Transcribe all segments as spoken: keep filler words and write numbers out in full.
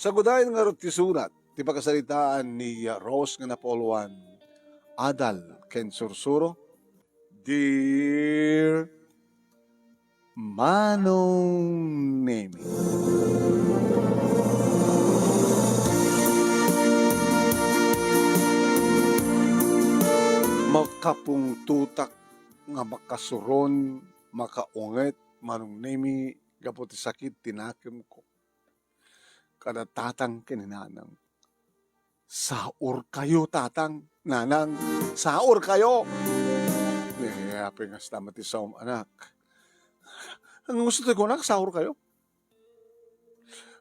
Sagudayen ngarud ti surat ti pakasaritaan ni Rose nga napauluan, Adal ken Sursuro. Dear Manong Nemi. Makapungtotak nga makasuron, makaunget, Manong Nemi, gapu ti sakit ti nakemko. Kada tatang ken nanang. Saurkayo, tatang, nanang, saurkayo! Eh, apay nga kasta met ti saom, anak? Ang gusto ti kunak, saurkayo?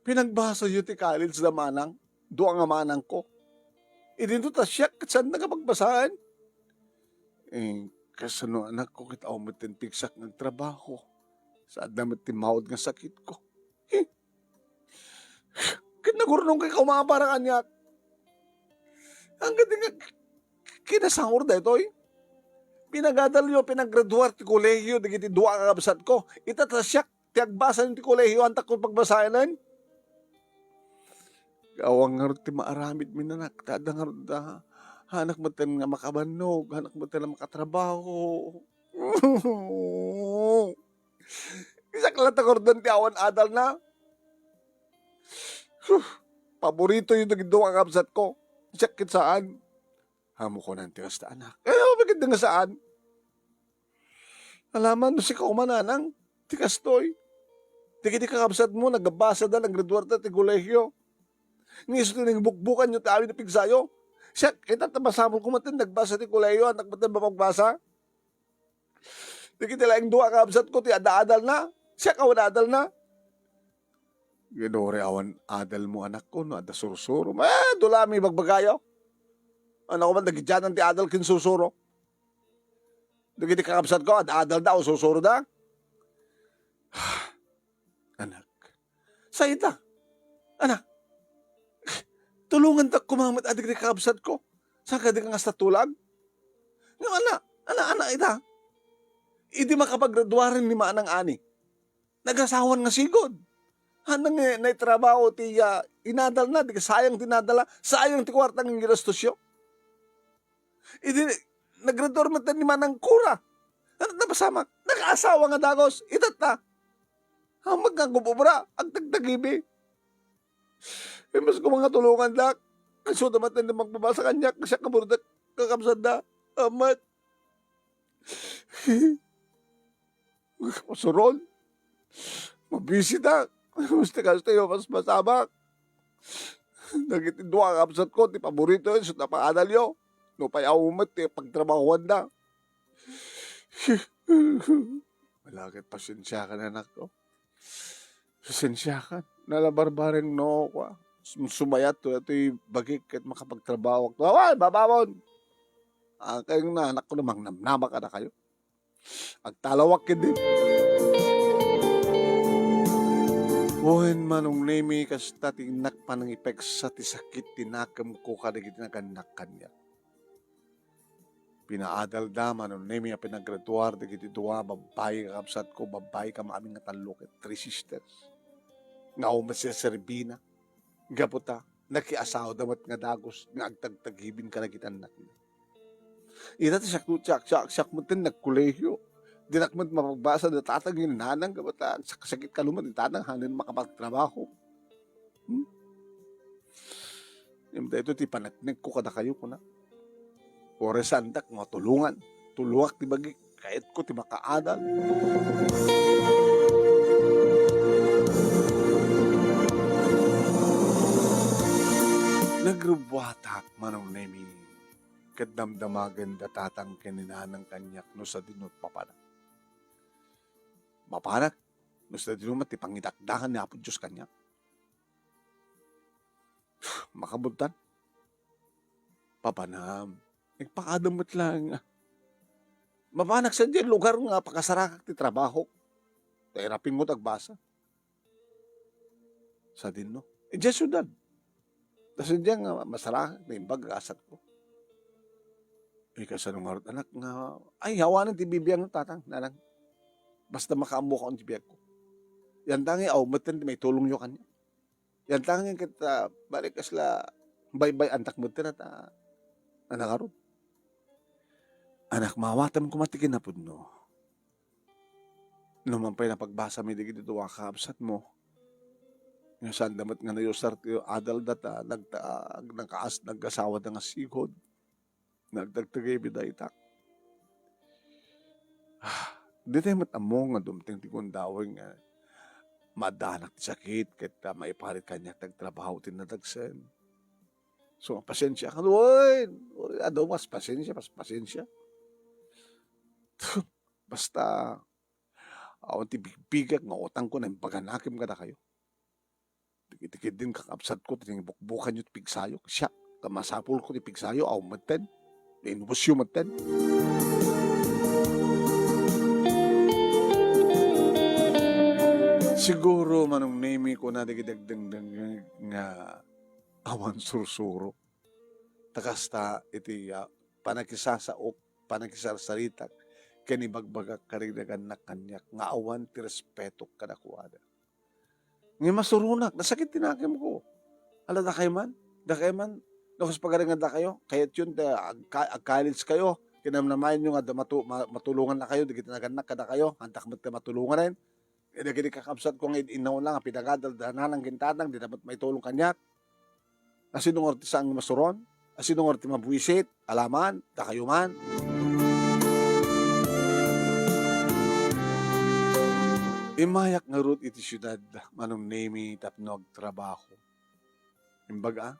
Pinagbasayo ti college da manang, dua nga manangko. Idinto ta siak, ket saan nga pagbasaen? Eh, kasano, anakko, ket awan met ti pigsak nga agtrabaho? Saanna met ti maud nga sakitko. Eh, ket nagurnong kay kaumapara kaniak. Ang gadi nga kinasaur daytoy. Pinagadalyo, pinagraduar ti kolehiyo dagiti dua nga kabsatko. Ita ta siak ti agbasa ti kolehiyo, antak ko pagbasaen. Awan ngarud ti maaramid mi, anak. Ta adda ngarud, ah, anak metten nga makabannog, anak metten nga makatrabaho. Siak latta ngarud ti awan adalna. Huh, paboritoyo dagiti dua nga kabsatko. Siak ket saan. Ammok kunak ti kasta, anak. Eh, apay ket nga saan? Alaman no sika koma, nanang, ti kastoy. Dagiti kakabsatmo, nagbasada, naggraduarda ti kolehiyo. Nga isu ti nangbukbukanyo ti amin a pigsayo. Siak, ita ta masapul koma ti nagbasa ti kolehiyo, antak metten mapagbasa. Dagiti laeng dua a kabsatko ti adda adalna. Siak awan adalna. Ginuri, awan adalmo, anakko, no adda Sursuro. Eh, dulami bagbagayo. Anakko man, dagidianan ti adal ken Sursuro. Dagiti kakabsatko, adda adalda o Sursuroda. Anak. Sa ita. Anak. Tulongantak koma met a dagiti kakabsatko. Saan kadi nga kasta tulag? Nga ana, ana, ana ita. Idi makapagraduaren ni manang ani, nagasawan nga sigud. Haan nga naitrabaho ti, ah, inadalna, di sayang ti inadalna, sayang ti kuarta nga ginastusyo. Idi nagraduar met ni manang Cora, ano napasamak? Nakaasawa nga dagos, itatta. Ammok nga agub-obra, agtagtagibi. Imbes ko nga tulongandak, isuda met ti magbabasa kaniak, siak nga burdak, kakabsatda. Amet. Masuron. Mabisita. Gusto kastoy, mas masabak. Dagiti dua nga kabsatko, ti paborito, isu ti napaadalyo. Nupay awan met ti pagtrabahuanda. Wala ket, pasensiakan, anakko. Pasensiakan. Nalabarbareng no, kwa. Sum-, sumayat to, ito'y bagik ket makapagtrabaho. Awan, babawon! Ang kayong na, anakko, mangnamnama kadakayo. Agtalawak ketdi. Wen, Manong Nemi, kasta ti innak panangipeksa ti sakit ti nakemko kadagiti nagannak kaniak. Pinaadalda, Manong Nemi, a pinagraduar dagiti dua babbai nga kabsatko, babbai kama amin nga tallo ket three sisters. Nga awan met siserbina. Gapu ta, nakiasawada met nga dagos nga agtagtagibin kadagiti annakna. Ita ti siak, siak, siak, siak met ti nagkolehiyo. Dinak met mapagbasa da tatang ken nanang, gapu ta agsaksakit kano met ni tatang, haanna makapagtrabaho. Hmm? Ngem daytoy ti paneknekko kadakayo, kuna. Uray saandak matulongan. Tulongak ti bagik. Kayatko ti makaadal. Nagrubbuatak, Manong Nemi, ket damdamagen da tatang ken ni nanang kaniak no sadino ti papanak. Mapanak no sadino met ti pangitakdakan ni Apo Dios kaniak. Makabudtan. Papanam. Nagpakadam met laeng. Mapanak sadiay lugar nga pakasarakak ti trabahok. Ta irapingko ti agbasa. Sadino? Idiay siudad. Ta sadiay nga masarakak, naimbag nga asatko. Eh, kasano ngarud, anak, nga, ay, awanen ti bibiag no tatang, nanang. Basta makaammoak ti biagko. Yantangay, aw, metten ti maitulongyo kaniak. Yantangin ket, ah, bali kasla baybay-antak met ta, a, nangarud. Anak, maawatam koma ti kinapudno. Numan pay napagbasami dagiti dua a kakabsatmo, nga saanda met nga nayusar ti adalda ta nagtaag, nakaas-, nag-asawada nga sigud. Nagtagtagaybi dayta. Ah, ditay met ammo nga dumteng ti gundaway nga maaddanak ti sakit ket, ah, maiparit kaniak ti agtrabaho ti nadagsen. So, pasensia ka, wen, wen, adu, mas pasensia, mas pasensia. Basta, awan ti bigbigak nga utangko, naimbaganakem kadakayo. Dagiti ketdin kakabsatko ti nangibukbukanyo ti pigsayo. Siak, ta masapulko ti pigsayo, awan metten. Inubosyo metten. Siguro, Manong Nemi, kuna dagiti agdengdengngeg nga awan sursuro. Ta kasta iti, ah, panakisasaok, panakisarsaritak, ken ibagbagak karigagannak kaniak nga awan ti respetok kadakuada. Nga masuronak, nasakit ti nakemko. Ala, dakay man, dakay man, no, kas pagaring nga dakayo, kayatyon ta agka-, ag-college kayo, kinamnamayenyo nga adda matu-, ma-, matulongannakayo, dagiti nagannak kadakayo, addak met ti matulonganen. Dagiti kakabsatko nga id-, innaw lang, a pinagadal, da nanang gintatang, dida met maitulong kaniak. Asino nga ti saan nga masuron? Asino nga ti mabuisit? Alaman, dakayo man. Immayak ngarud iti siudad, Manong Nemi, tapno agtrabaho. Imbaga,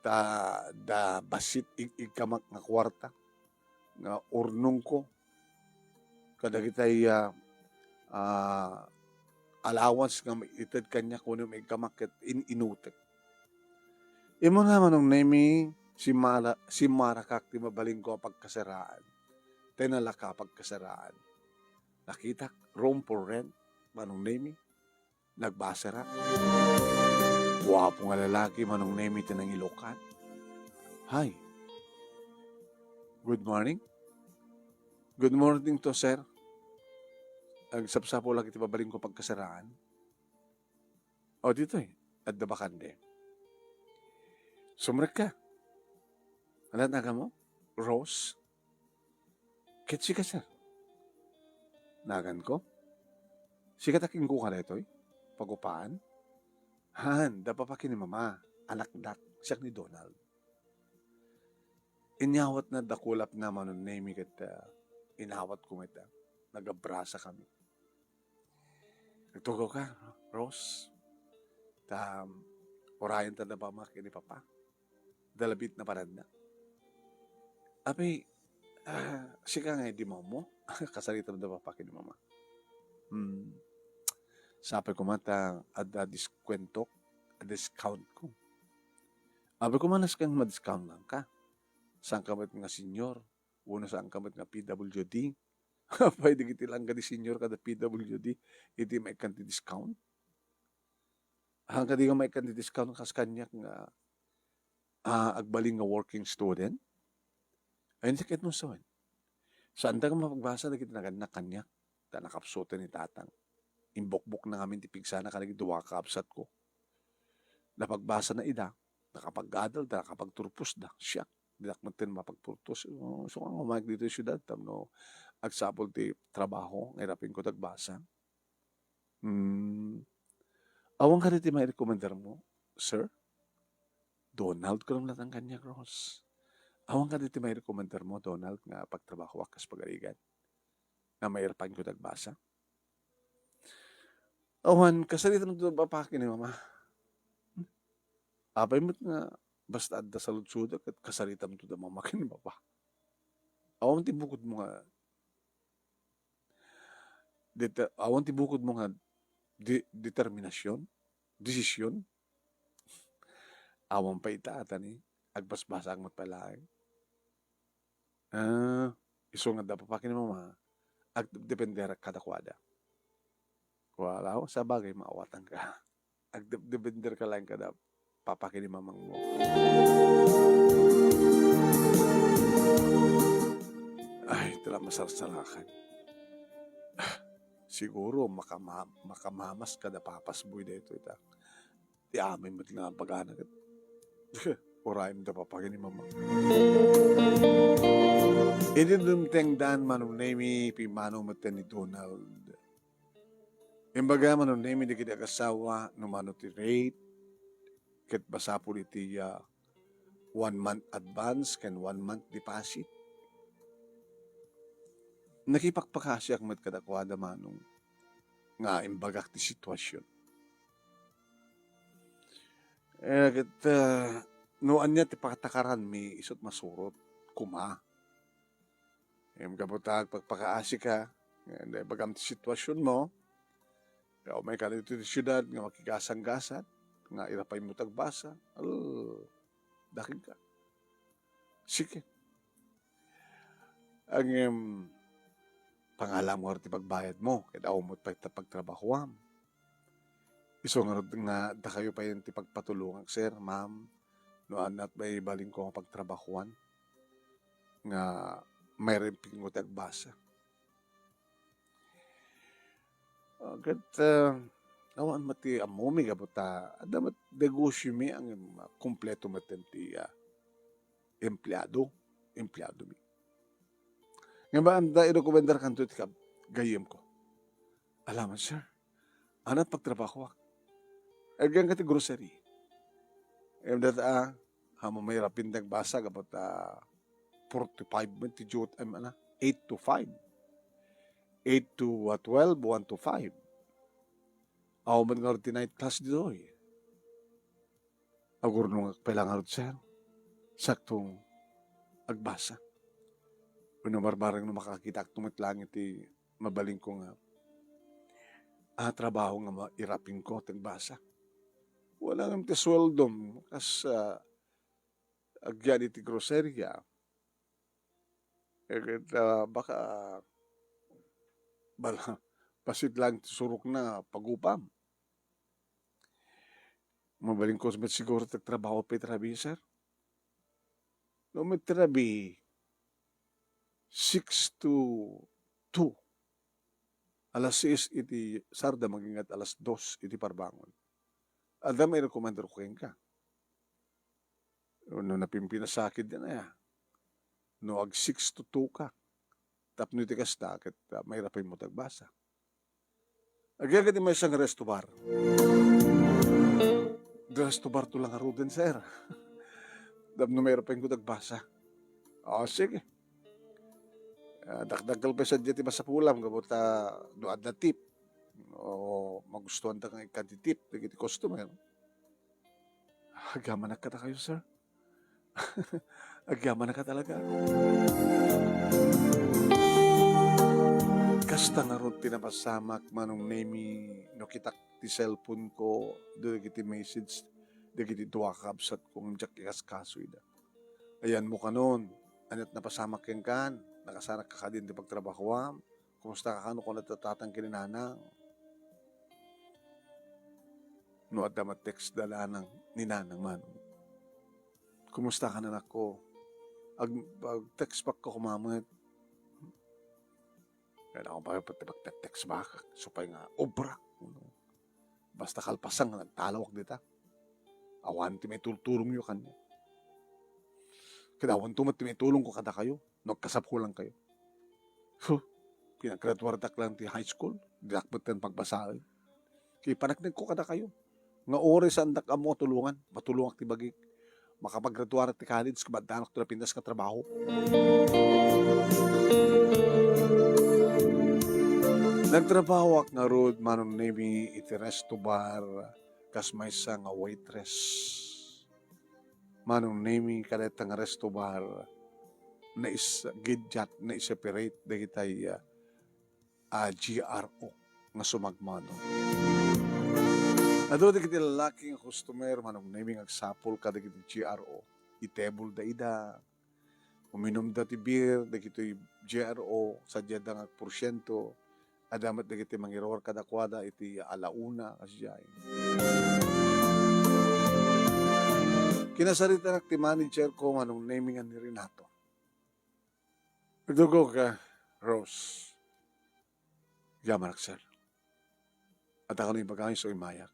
ta, da bassit ig-, igkamak nga kuarta nga urnongko kadagitay, ah, ah, allowance nga maited kaniak wenno maigkamak ket in-inutek. Immuna, Manong Nemi, simmara-, simmarakak ti mabalinko a pagkasaraan. Tay nalaka a pagkasaraan. Nakitak, room for rent, Manong Nemi. Nagbasera. Guapo nga lalaki, Manong Nemi, ti nangilukan. Hi. Good morning. Good morning to, sir. Agsapsapulak iti mabalinko a pagkasaraan. O, ditoy. Adda bakante. Sumrekka. Ano naganmo? Rose? Ket sika, sir? Naganko? Sika ti kinkuka daytoy? Pagupaan? Han, da papa ken ni mama, anakdak, siak ni Donald. Inyawatna da kulapna, Manong Nemi, ket, ah, inawatko met, ah, nagabrasakami. Nagtugawka, Rose. Ta, urayenta da mama ken ni papa. Dalabit na paranda. Apay, ah, sika nga idi mama? Kasaritam da papa ken ni mama. Hmm. Sapay koma ta adda diskwento, discount ko. Apay koma, nasken nga ma-discount lang ka. Saan ka met nga senior? Wenno saan ka met nga P W D? Apay, dagiti lang kadi senior kada P W D, iti maikkan ti discount? Haan kadi nga maikkan ti discount kas kaniak nga, ah, agbalin nga working student? Ay, intek ket no sawen. Saanta nga mapagbasa dagiti nagannak kaniak, ta nakapsuten ni tatang. Imbukbokna ngamin ti pigsana kadagiti dua a kakabsatko. Napagbasana ida, nakapag-adalda, nakapagturposda. Siak, dinak metten mapagpurtos. Oh, so, nga umayk ditoy siudad, tapno agsapul ti trabaho, nga irapinko ti agbasa. Hmm. Awan kadi ti mairekomendarmo, sir? Donald, kunam latta kaniak, Rose. Awan kadi ti mairekomendarmo, Donald, nga pagtrabahoak kas pagarigan? Nga mairapanko ti agbasa? Awan, kasaritamto da papa ken ni mama. Apay met nga basta adda saludsodek ket kasaritamto da mama ken ni papa. Awan ti bukodmo nga dete-, awan ti bukodmo nga de-, determinasion, desisyon. Awan pay ita, ata ni agbasbasaak met pay laeng. Ah, isu nga adda papa ken ni mama, agdepdepender kadakuada. Wala, sabagay, maawatanka. Agdepdepender ka laeng kada papa ken ni mamangmo. Ay, tala masarsarakan. Siguro makama-, makamamas kada papas boy daytoy ta. Ti amin met nga bagana ket urayem da papa ken ni mama. Idi dumtengdan, Manong Nemi, pimmanaw met ni Donald. Imbaga, Manong Nemi, dagiti agasawa, no mano ti rate, ket masapul iti, ah, one month advance ken one month deposit. Nakipakpakaasiak met kadakuada, Manong, nga imbagak ti situasion. Eh, ket, ah, no ania ti patakaranmi, isut' masurot koma. Ngem gapu ta agpakpakaasika, ngem ibagam ti situasionmo, nga umayka ditoy ti siudad nga makigasanggasat, nga irapaymo ti agbasa, al, dakegka. Sige. Ngem, pangalam ngarud ti pagbayadmo, ket awan met pay ta pagtrabahoam. Isu ngarud nga dakayo pay ti pagpatulongak, sir, ma'am, no ania ti maibalinko nga pagtrabahoan nga mairapinko ti agbasa. Ah, ket, ah, awan met ti ammomi gapu ta adda met negosiomi, ngem, ah, kompleto met ti, ah, empleado, empleadomi. Ngem ania ti irekomendarkanto iti kab-, gayyemko? Alaman, sir. Ania ti pagtrabahoak? Agyanka ti grocery. Ngem dayta, ah, ammom, mairapin ti agbasa gapu ta forty-five met ti duty, am, ana, eight to five. Eight to, ah, twelve, one to five. Awan met ngarud ti night class ditoy. Agurnongak pay la ngarud, sir. Sakto agbasa. Wenno barbareng no makakitaak met laeng iti mabalinko nga, ah, trabaho nga mairapinko ti agbasa. Wala ngem ti sueldom, kas, ah, agyan iti groceria. Eh, ket, ah, baka, bala, bassit laeng ti surokna, pagupam. Mabalinko met siguro ti agtrabaho pay iti rabii, sir. No met iti rabii, six to two. Alas sais iti sarda, magingat alas dos iti parbangon. Adda mairekomendar ko kenka. No napimpinasakit din aya. No ag six to two ka. Tapno iti kasta, ket, ah, mairapinmo ti agbasa. Agyaga ti maysa nga resto bar. Resto bar to lang ngaruden, sir. Tapno mairapinko ti agbasa. O, sige. Ah, dakdakkel pay sadiay ti masapulam, gapu ta no adda tip, o magustuanta nga ikkan ti tip dagiti customer. Agyamanak kadakayo, sir. Agyamanak talaga. Kasta ngarud ti napasamak, Manong Nemi, no kitak ti cellphone ko, dagiti message, dagiti dua ka kabsat ko, ngem diak ikaskasoyda. Ayanmo kanon, aniat napasamak kenkan, nakasarakka kadin ti pagtrabahoam, kumusta ka kano, kuna ti tatang ken ni nanang? No adda met text da nanang, ni nanang man. Kumusta ka, anakko? Ag-, ag-text pa koma met. Kaya ako pa, pati pag-text back, supay nga obra. Basta kalpasan nga nagtalawak dita. Awan ti maitultulongyo kaniak. Ket awanto met ti maitulongko kadakayo, no agkasapulankayo. Huh, pinagraduardak lang ti high school, diak met ken pagbasaen. Ket paneknekko kadakayo, nga uray saandak ammo a tulongan, matulongak ti bagik. Makapagraduarak ti college, ket maaddanak ti napintas nga trabaho. Nagtrabahoak ngarud, Manong Nemi, iti resto bar, kas maysa nga waitress. Manong Nemi, kadayta nga resto bar, naisgiddiat, naiseparate dagitay, ah, a G R O nga sumagmamano. Adu dagiti lalaki nga customer, Manong Nemi, nga agsapul kadagiti G R O. Itebulda ida, uminumda ti beer dagitoy G R O, sadiada nga agporsiento, adda met dagiti mangiruar kadakuada iti alauna, kasdiay. Kinasaritanak ti manager ko, Manong Nemi, nga ni Renato. Agdugok, ah, Rose. Agyamanak, sir. Adda kano ibagam isu imayak?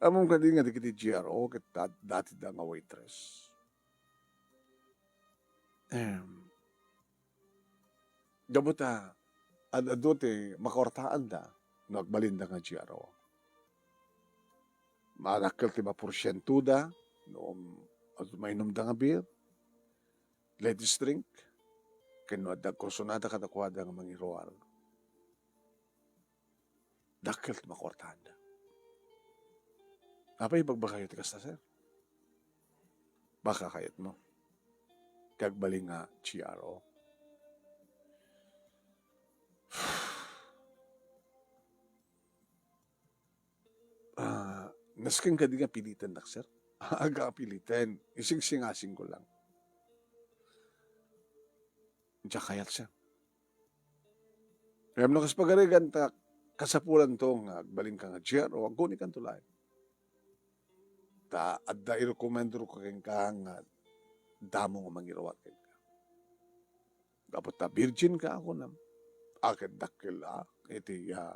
Ammom kadi nga dagiti G R O ket da-, dati da nga waitress. Em, gapu ta ad-adu ti makuartaanda no agbalinda nga G R O. Madakkel ti maporsientoda no um-, mainumda nga beer, ladies drink, ken no adda agkursunada kadakuada nga mangiruar. Dakkel ti makuartaanda. Apay ibagbagayo ti kasta, sir? Baka kayatmo ti agbalin nga G R O. Ah, nasken kadi nga pilitennak, sir? Aga piliten, isigsingasingko lang. Diak kayat, sir. Ngem no kas pagarigan ta kasapulanto nga agbalinka nga G R O, agunikanto laeng. Ta adda irekomendako kenka nga damo nga mangiruar kenka. Gapu ta virgin ka, kunam. Aket dakkel a, iti, ah,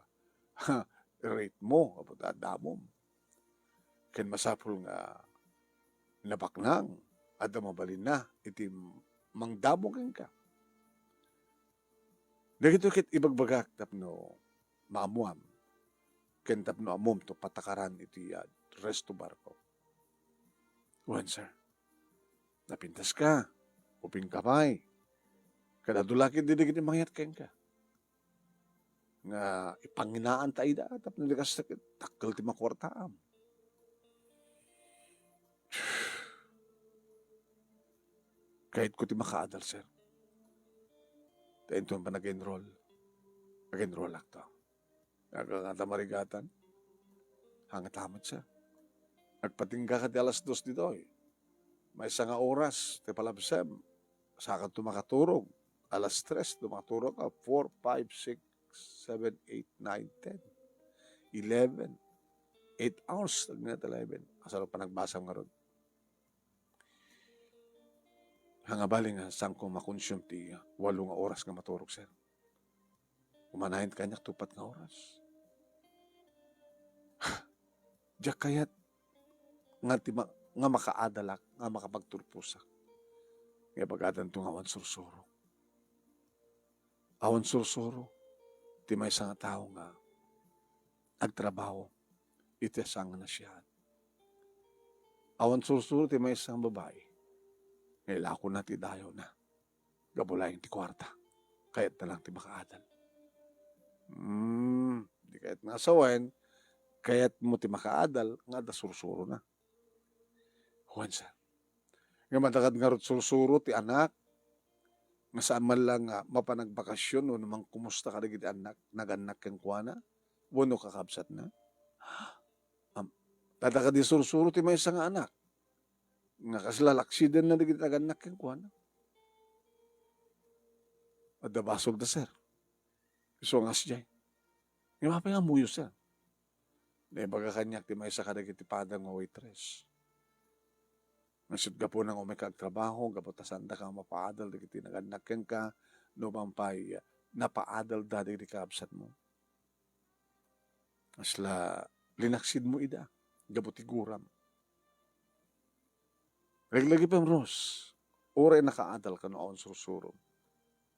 rate mo, gapu ta damom. Ken masapul nga nabaknang, adda mabalinna iti mangdamo kenka. Dagitoy ket ibagbagak tapno maammuam, ken tapno ammom ti patakaran iti, ah, resto barko. Wen, sir. Napintaska, ubingka pay. Ket adu la ketdi dagiti mangayat kenka nga ipanginaanta ida tapno di kasta ket dakkel ti makuartaam. Kayatko ti makaadal, sir. Ta inton panag-enroll, ag-enrollakto. Agangata marigatan. Hangata met, sir. Agpatingga ka ti alas dos ditoy. Maysa nga oras ti palabsem. Saka to makaturog. Alas tres to makaturog ka. Four, five, six, seven, eight, nine, ten, eleven. Eight hours, agingga eleven. Asano panagbasam ngarud? Nga bali nga, saanko makonsume ti walo nga oras nga maturog, sir. Umanayon kaniak ti uppat nga oras. Diak kayat nga ti ma-, nga makaadalak, nga makapagturposak. Nga ibagadanto nga awan sursuro. Awan sursuro ti maysa nga tao nga agtrabaho iti saan nga naasiaat. Awan sursuro ti maysa nga babai nga ilakona ti dayawna gapu laeng ti kuarta. Kayatna lang ti makaadal. Hmm, di kayat nga asawen, kayatmo ti makaadal nga adda sursurona. Wen, sir. Nga madakad ngarud sursuro ti anak, nga saan man lang nga mapanagbakasyon wenno mangkumusta kadagiti annak, nagannak kenkuana, wenno kakabsatna. Am, kadakadi sursuro ti maysa nga anak, nga kasla laksidenna dagiti nagannak kenkuana. Adda basolda, sir. Isu nga asdiay. Nga mapay nga ammoyo, sir. Naibaga kaniak ti maysa kadagiti padam nga waitress. Ngasut gapuna nga umay ka agtrabaho, gapu ta saandaka nga mapaadal dagiti nagannak kenka, no man pay, napaadalda dagiti kakabsatmo. Kasla linaksidmo ida, gapu ti guram. Laglagipem, Rose, uray nakaadal kano awan sursuro,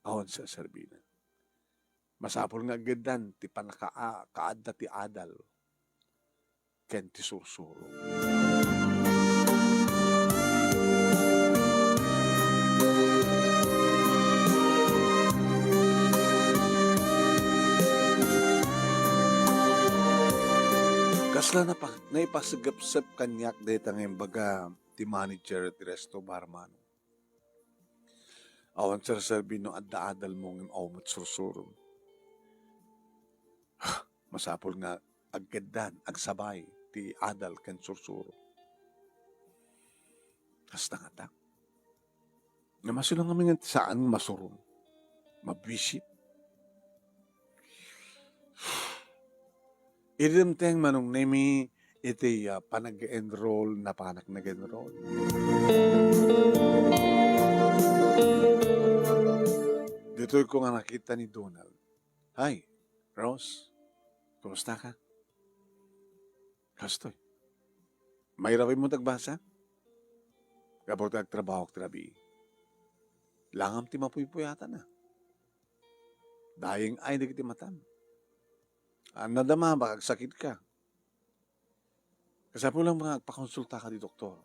awan serserbina. Masapul nga aggeddan ti pannaka-, kaadda ti adal ken ti sursuro. Kasla napa-, naipasegepsep kaniak dayta nga imbaga ti manager ti resto barman. Awan serserbi no adda adalmo ngem awan met sursuro. Masapul nga agkeddan, agsabay ti adal ken sursuro. Kasta ngata. Nga masino ngamin nga saan nga masuron, mabisit. Idi dimteng Manong Nemi iti, ah, panag-enroll, napanak nag-enroll. Ditoy ko nga nakita ni Donald. "Hi, Rose. Kumusta ka?" Kastoy. Mairap immo ti agbasa? Gapu ta agtrabahok ti rabii. Langam ti mapuypuyatan a. Dayeng ay dagiti matam. A, nadama, baka agsakitka. Kasapulan nga agpakonsultaka ti doktor.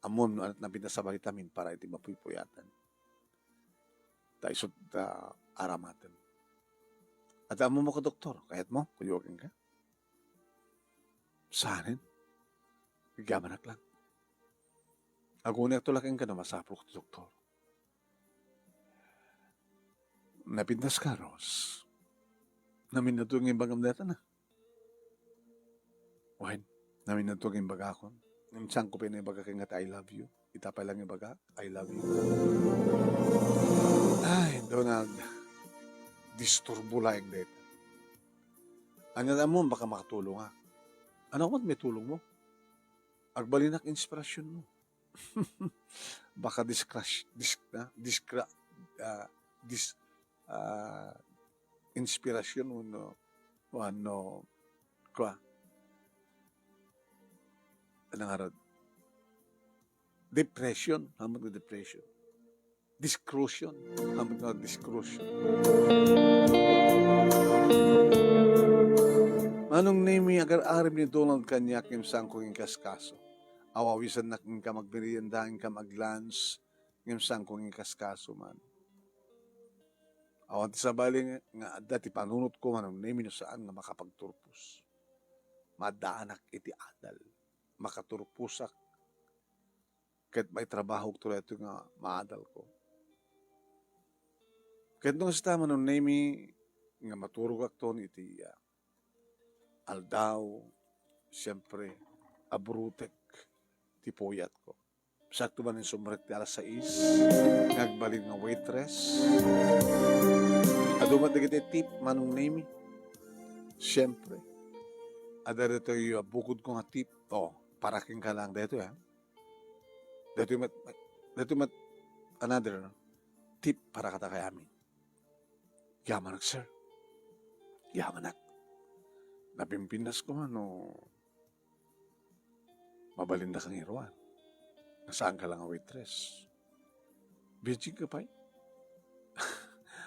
Ammom no ania ti napintas a vitamin para iti mapuypuyatan. Ta isu ta aramatem. Adda ammom a doktor, kayatmo? Kuyogingka? Saanen? Agyamanak lang. Aguniakto la kenka no masapulko ti doktor. Napintaska, Ros. Naminadto nga imbagam dayta na. Wen, naminadto nga imbagakon. Ngem saanko pay nga ibaga kenka ti I love you. Ita pay lang ibaga, "I love you." Ay, Donald. Disturbo laeng dayta. Ania ti ammom, baka makatulongak. Ania met maitulongmo? Agbalinak inspirasionmo. Baka discrush, dis-, ah, discra-, ah, dis-, ah, inspirasyon wenno, wenno, kua, ano nga rod? Depression. Ammom nga depression. Discussion. Ammom nga discussion. Manong Nemi, agar-arem ni Donald kaniak ngem saanko nga inkaskaso. Awawisannak nga agmerienda, nga mag-lunch, ngem saanko nga inkaskaso man. Awan ti sabali nga, nga adda ti panunotko, Manong Nemi, no saan nga makapagturpos. Maddaanak iti adal. Makaturposak. Ket maitrabahokto daytoy nga maadalko. Ket no kasta, Manong Nemi, nga maturogakton iti, ah, aldaw, siempre, abrutek ti puyatko. Sakto man insumrek ti alas sais, nga agbalin nga waitress. Adu met dagiti tip, Manong Nemi. Siempre. Adda daytoy, ah, bukodko nga tip. Oh, para kenka lang daytoy, ha? Daytoy met, daytoy met another, no? Tip para kadakayamin. Yamanak, sir. Yamanak. Napimpintas ko man no mabalinda kang iruan. Nga saanka lang a waitress. Virgin ka pay?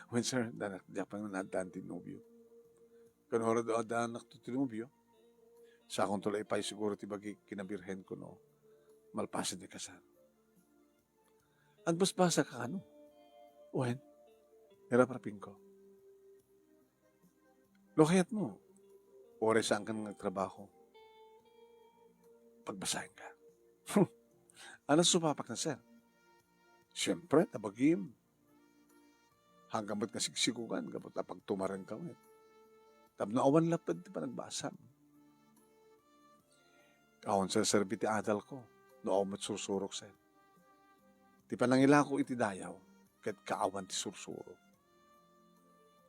Wen, sir, danak, diak pay nga naaddaan ti nobio. Kano, addaanak ti nobio? Sakonto la ipay siguro ti bagi kinabirhenko no malpasen ti kasar. Agbasbasaka kano? Wen, iraprapingko. No kayatmo, uray saankan nga agtrabaho, pagbasaenka. Ania ti supapak na, sir? Siempre, ta bagim. Haanka met nga sigsigogan, gapu ta pagtumarenka met. Tapno awan lapped ti panagbasam. Awan serserbi ti adalko, no awan met sursurok, sir. Ti panangilako iti dayaw, ket kaawan ti sursuro.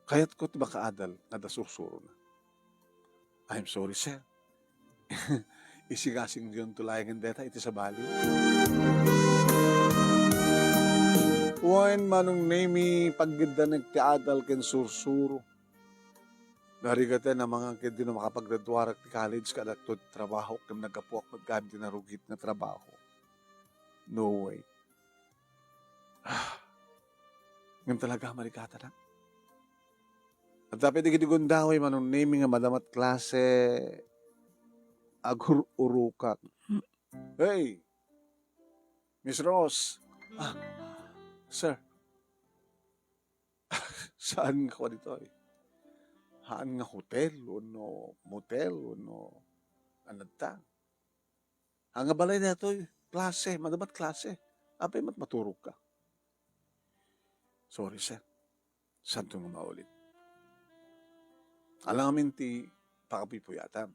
Kayatko ti makaadal nga adda sursurona. I'm sorry, sir. Isigasingyonto laengen dayta iti sabali. Wen, Manong Nemi, paggiddanek ti adal ken sursuro. Narigaten a mangan ketdi no makapagraduarak ti college, kaadakto ti trabaho, ken naggapuak met gayam ti narugit nga trabaho. No way. Ah. Ngem talaga, marigatanak. Adda pay dagiti gundaway, Manong Nemi, nga madama ti klase, agur-urukak. Hey! Miss Rose! Ah, sir. Saan nga kua ditoy? Haan nga hotel, wenno motel, wenno ania ta? Haan nga balay daytoy, klase, madama ti klase. Apay met maturogka? Sorry, sir. Saanto nga maulit. Alangamin ti pakapuy-puyatam.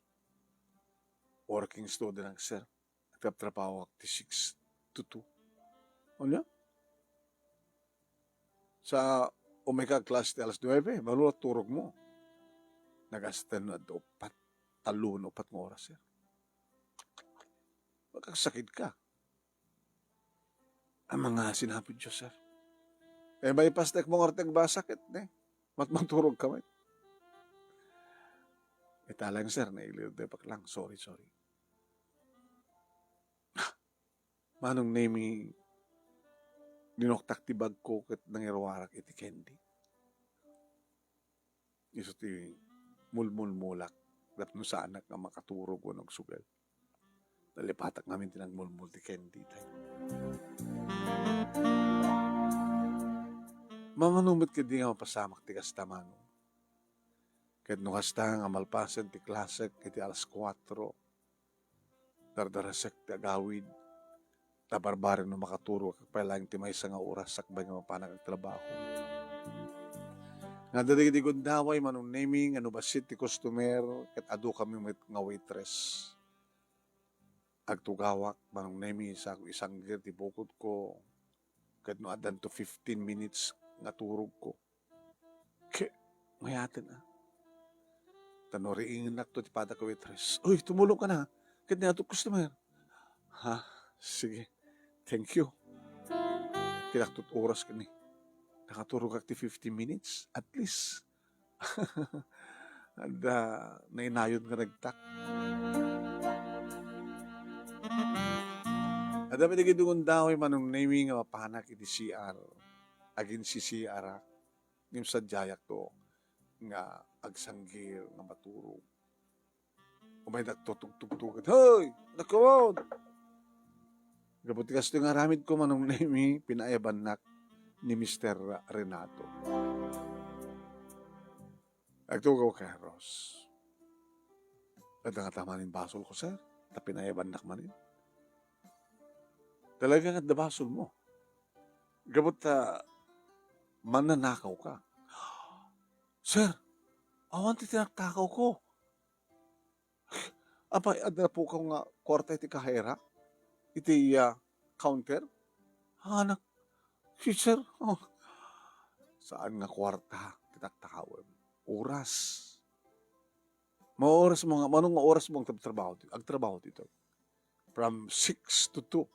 Working student ak, sir. Agtrabtrabaho ak ti six to two. Ania? Sa umayka klase ti alas nuebe, balu la turogmo. Nagasten no adda uppat, tallo wenno uppat nga oras, sir. Agsakitka. Amangan a sinapityo, sir. Eh, maipasteek mo nga ti agbasa ket, ne? Mat-, maturogka met. Ita lang, sir, nailirdepek lang. Sorry, sorry. Manong Nemi, dinuktak ti bagko ket nangiruarak iti candy. Isu ti mulmulmulak tapno saanak nga makaturog wenno agsugel. Nalipatak ngamin ti nagmulmul ti candy, tay. Mamano met ketdi nga mapasamak ti kasta, manong. Ket no kasta nga malpasen ti klasek iti alas kuatro, dardarasek ti agawid, ta barbareng no makaturogak pay laeng ti maysa nga oras sakbay nga mapanak agtrabaho. Nga adda dagiti gundaway, Manong Nemi, nga no bassit ti customer, ket adu kami met nga waitress. Agtugawak, Manong Nemi, sa isanggir ti bukodko, ket no addanto fifteen minutes nga turogko. Ke, mayaten, a. Ta no riingennakto ti padak a waitress, "Uy, tumulong ka na. Ket niato customer." "Ha? Sige. Thank you." Kinaktot oras kani. Nakaturogak ti fifteen minutes, at least. Adda nainayon nga nagtak. Adda met dagiti gundaway, Manong Nemi, nga mapanak iti C R. Agin-C C R ak. Ngem sadiayakto nga agsanggir nga maturog. Umaydakto tugtugtugen, "Hoy! Nakuon!" Gapu ti kastoy nga aramidko, Manong Nemi, pinaayabannak ni Mister Renato. Agtugaw ka, Ros. Adda ngata manen basolko, sir, ta pinaayabannak manen. Talaga nga adda basolmo. Gapu ta mannanakaw ka. "Sir, awan ti tinaktakawko." "Apay, adda pukaw nga kuarta iti kahaira? Iti, ah, counter?" "Anak, si sir, oh." "Saan nga kuarta ti taktakawem. Oras. Maoras mo nga, mano nga oras mo agtrabaho ti, agtrabaho dito?" "From six to two.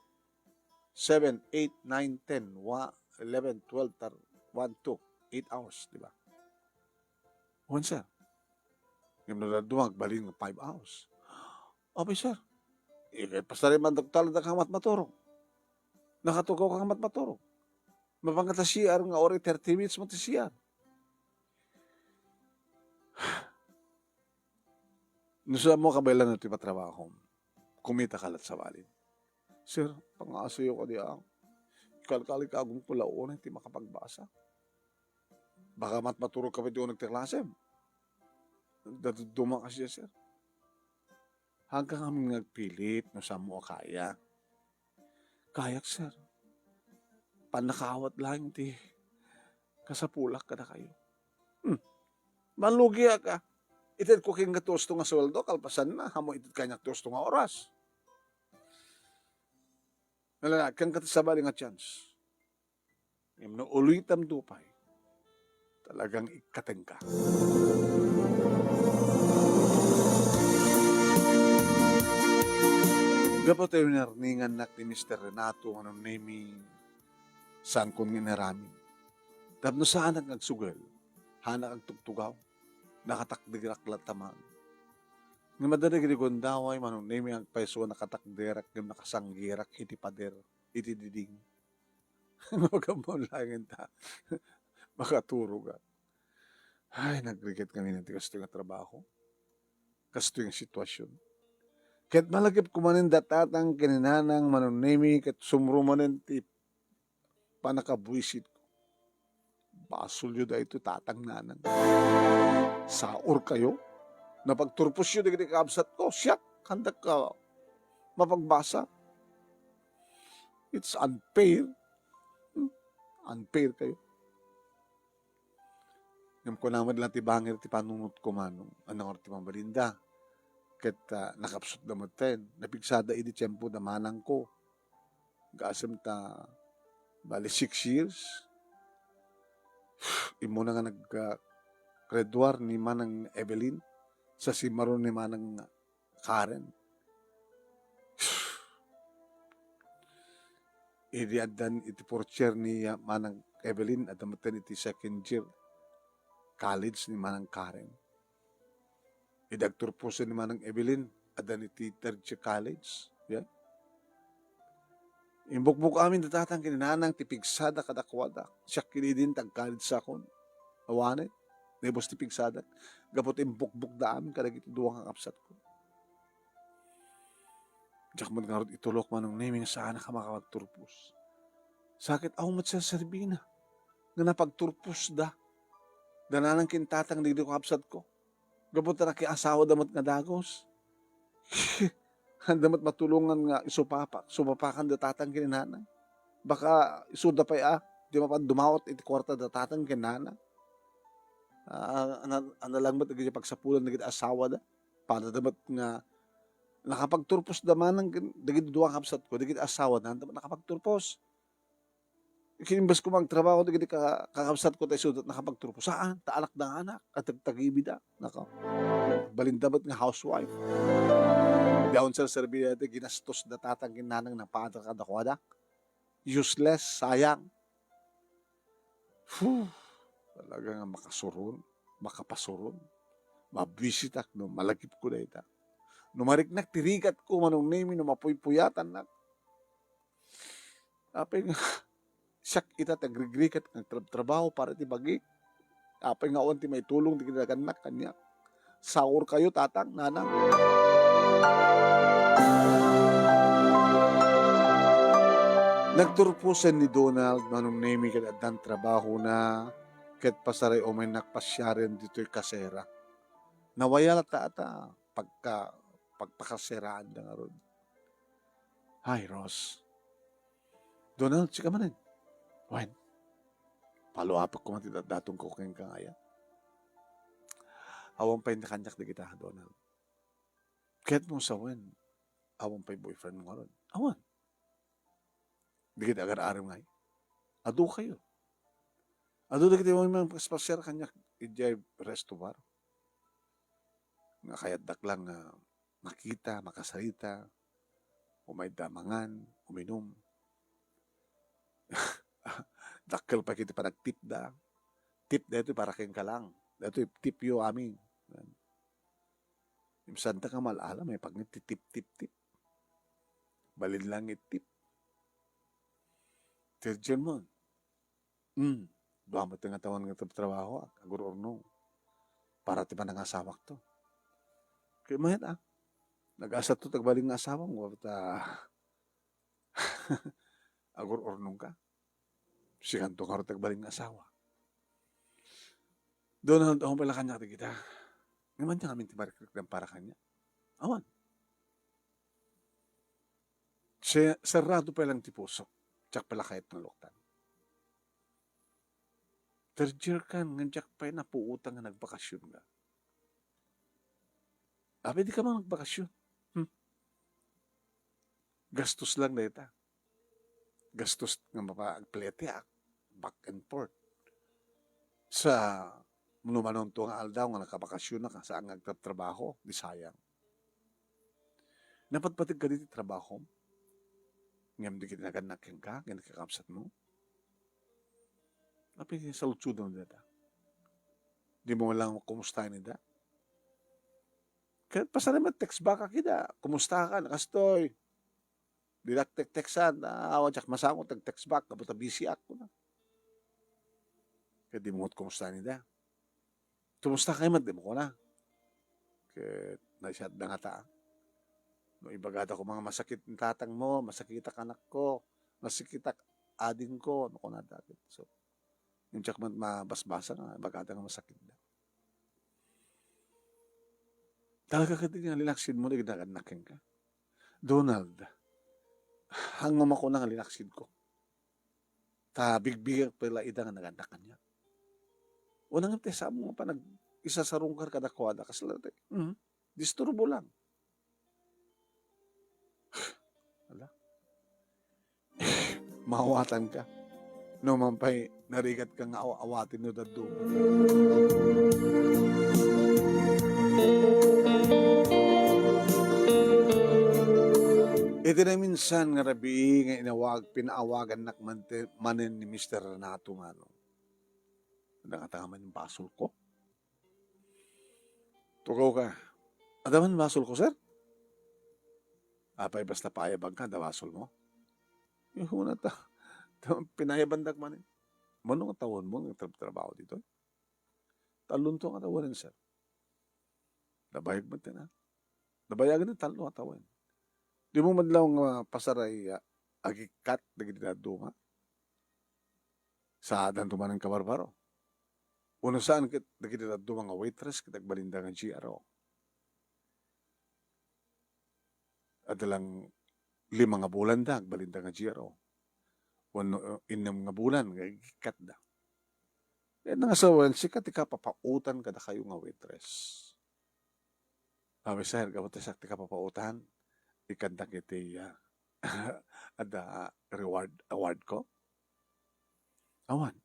Seven, eight, nine, ten, wa-, eleven, twelve, tar-, one, two, eight hours, di ba?" "Wen, sir." "Ngem no dadduma, agbalin nga five hours." "Apay, sir, eh, pasari man daktalda ka matmaturog. Nakatugaw ka matmaturog. Mapangata C R nga uri thirty minutes mo ti C R." "No saan mo kabaelan no ti patrabahom, kumita ka lat sabali." "Sir, pangasuyo kadi a. Kalkali ka agumko la unay ti makapagbasa. Baka matmaturog ka pay ti uneg ti klasem." "Dadduma kasi, sir." "Haanka ngamin nga agpilit no saan mo a kaya." "Kayak, sir. Pannakaawat laeng ti kasapulak kadakayo." Hmm. Mallugiak a. Itedko kenka ti usto nga sueldo, kalpasanna, ammo ited kaniak ti usto nga oras. Nalala, kenka ti sabali nga chance. Ngem no ulitem do pay, talagang ikkatenka. Gapu ta winarningannak ni Mister Renato, Manong Nemi, saankon nga inaramid. Tapno saanak nga agsugel, haanak agtugtugaw, nakatakderak latta man. Ngem adda dagiti gundaway, Manong Nemi, agpayso a nakatakderak ngem nakasanggirak iti pader, iti diding. Magamon laengen ta makaturogak. Ay, nagrigat ngamin ti kastoy nga trabaho. Kastoy nga sitwasyon. Ket malagipko manen da tatang ken ni nanang, Manong Nemi, ket sumro manen ti pannakabuisitko. Basolyo daytoy, tatang, nanang. Saorkayo? Napagturposyo dagiti kakabsatko. Siak, haandak a mapagbasa. It's unfair. Hmm? Unfair kayo. Ngem kuna met la ti bangir ti panunotko, Manong, ania ngarud ti mabalinda? Ket, ah, nakapsutda metten. Napigsada idi tiempo da manangko. Gasem ta, bali, six years. Immuna nga nag, ah, graduar ni Manang Evelyn sa simaro ni Manang Karen. Idi addan iti fourth year ni, ah, Manang Evelyn, adda metten iti second year college ni Manang Karen. Idi agturposen ni Manang Evelyn, addan iti third year college. Yeah. Imbukbok amin da tatang ken ni nanang ti pigsada kadakuada. Siak ketdin ti agkalidsakon. Awanen, naibus ti pigsada. Gapu ta imbukbokda amin kadagiti dua nga kabsatko. Diak met ngarud itulok, Manong Nemi, nga saanak a makapagturpos. Sakit, awan met serserbina nga napagturposda. Da nanang ken tatang dagiti kabsatko. Gapu ta nakiasawada met nga dagus. Haanda met matulongan nga isupapak, supapakan da tatang ken ni nanang. Baka isuda pay a, di mapan dumawat iti kuarta da tatang ken nanang. Ah, ana-, analang met dagiti pagsapulan dagiti asawada. Padada met nga nakapagturpos da manang ken dagiti dua nga kabsatko, dagiti asawada, haanda met nakapagturpos. Ket imbes ko nga agtrabaho dagiti ka-, kakabsatko ta isuda nakapagturpos. Saan, ta anakda nga anak, agtagtagibida. Nako. Balinda met nga housewife. Di awan serserbi dayta ginastos da tatang ken nanang napada kadakuada. Useless, sayang. Whew! Talaga nga makasuron, makapasuron. Mabisitak no malagipko dayta. No mariknak ti rigatko, Manong Nemi, no mapuypuyatannak. Apay nga, siak ita ti agrigrigat nga agtrabtrabaho para iti bagik. Apay nga awan ti maitulong ti kinagannak kaniak. Saurkayo, tatang, nanang. Nagturposen ni Donald, Manong Nemi, ket addan trabahona, ket pasaray umaynak pasiaren ditoy kasera. Nawaya latta ata pagka-, pagpakaseraanda ngarud. Hi, Ross. Donald, sika manen. Wen, paluapek koma ti datdatongko kenka nga aya. Awan pay kaniak dagita, Donald. Ket no sawen, awan pay boyfriend mo ngarud. Awan. Dagiti agar-arem ngay. Adu kayo. Adu dagiti awan man paspasiar kaniak idiay resto bar. Nga kayatdak lang nga makita, makasarita, umayda mangan, uminum. Dakkel pay ket ti panagtipda. Tip daytoy para kenka lang. Daytoy tipyo amin. Imsanta ka mal-ala, may pagngit ti tip, tip, tip. Balin lang it tip. Ti German. Hmm. Dua met nga tawen nga trabtrabahoak, agur-urnong. Para ti panangasawakto. Kaya mayat, ah. Nag-asat to tagbalin nga asawam, ta agur-urnong ka. Sikanto ngarud ti agbalin nga asawa. Donald, awan pay la kaniak dagita. Ngem ania ngamin ti marikriknam para kaniak? Awan. Se-, serrado pay lang ti pusok. Diak pay la kayat nga luktan. Third year kan, ngem diak pay napuotan nga nagbakasyon ka. Apay di ka man nagbakasyon? Hmm. Gastos lang dayta. Gastos nga mapa-, agpletiak, back and forth. Sa manumanunto nga aldaw nga nakabakasyon na ka, saan nga agtratrabaho, di sayang. Napatpateg ka diti trabahom? Ngem di kinagannak kenka, ken kakabsat mo? Apay saludsodon dayta? Di mo lang kumustaen ida? Ket pasaray met text back a kida. Kumusta ka? Nakastoy. Dinak tek-textan. Ah, awan diak masango, tag-text back. Gapu ta busy ak, kuna. Ket di mo met kumustaen ida. Kumusta kayo met, di mo kuna. Ket naisat da nga ta. No ibagada ko mga masakit ni tatang mo, masakitak anakko, masakitak adingko, no kuna dagit. So, yung diak man mabasbasa nga, ibagada nga masakit da. Talaga ket nga linaksid mo, di nagannak kenka. Donald, hango makuna nga linaksid ko. Ta bigbigak pay la ida nga nagannak kaniak. Unang ti sa mo nga panag-isasarungkar kadakuada, kasla ti, mhm, disturbo lang. Ala. Maawatan ka. No man pay, narigat ka nga aw-awaten no dadduma. Iti naminsan nga rabii nga inawag, pinaawagannak man ti, manen ni Mister Renato, Manong. Nakatangaman yung basol ko. Tugaw ka. Adaman basol ko, sir? Apay basta paayabag ka, da basol mo? Iyuna ta, ta pinayabandak manen. Mano nga tawenmo nga trab-, trabaho ditoy? Tallonto nga tawen, sir. Nabayag met na. Nabayagen ti tallo nga tawen. Dimo met laeng nga pasaray, ah, agikkat dagiti dadduma? Saadanto manen kabarbaro. Wenno saan ket dagiti dadduma nga waitress ket agbalinda nga G R O. Adda lang lima nga bulanda, agbalinda nga G R O. Wenno, uh, innem nga bulan nga igikkatda. Ket nangasawen, sika ti kapapaotan kadakayo nga waitress. Awi, sir, gapu ta siak ti kapapaotan, ikkandak iti, ah, adda reward, award ko? Awan.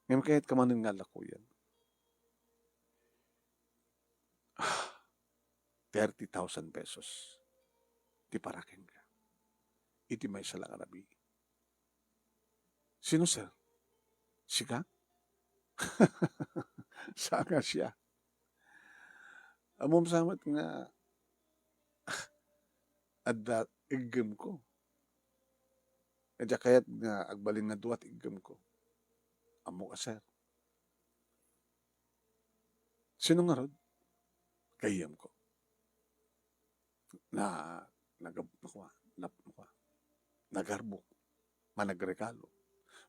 Ngem kayat ka manen nga lakuyen. Ah, thirty thousand pesos ti para kenka iti maysa la nga rabii. Sino, sir? Sika? Saan nga siya? Ammom sa met nga adda iggemko. Adda kayat nga agbalin nga dua ti iggemko. Ammok a, sir. Sino ngarud? Gayyemko. Na, nagab-, nakua, nap-, nakua. Nagarbok. Managregalo.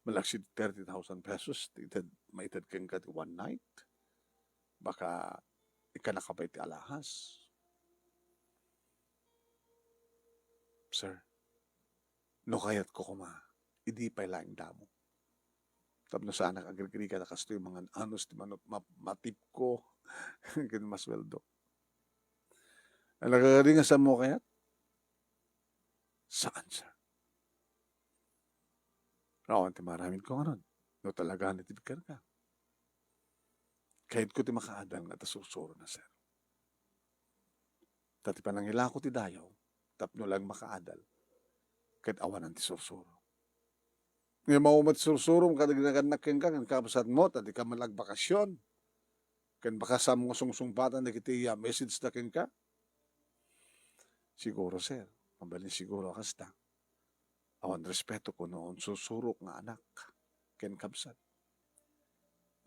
Malaksid thirty thousand pesos, ti ited, maited kenka ti one night. Baka ikana ka pay ti alahas. Sir, no kayatko koma, idi pay laeng damo. Tapno saanak agrigrigat a kastoy mangan-anos ti manut-, ma-, matipko ken masweldok. Alagad nga saanmo kayat? Saan, sir. Awan ti maaramidko ngarud, no talaga nga nagbigbigka. Kayatko ti makaadal nga adda sursurona, sir. Ta ti panangilako ti dayaw, tapno laeng makaadal, ket awanan ti sursuro. Ngem awan met sursurom kadagiti nagannak kenka, ken kabsatmo, ta dika met agbakasyon. Ken baka saanmo nga sungsungbatan dagiti, ah, message da kenka. Siguro, sir, mabalin siguro a kasta. Awan respeto kuno unsursurok nga anak ken kabsat.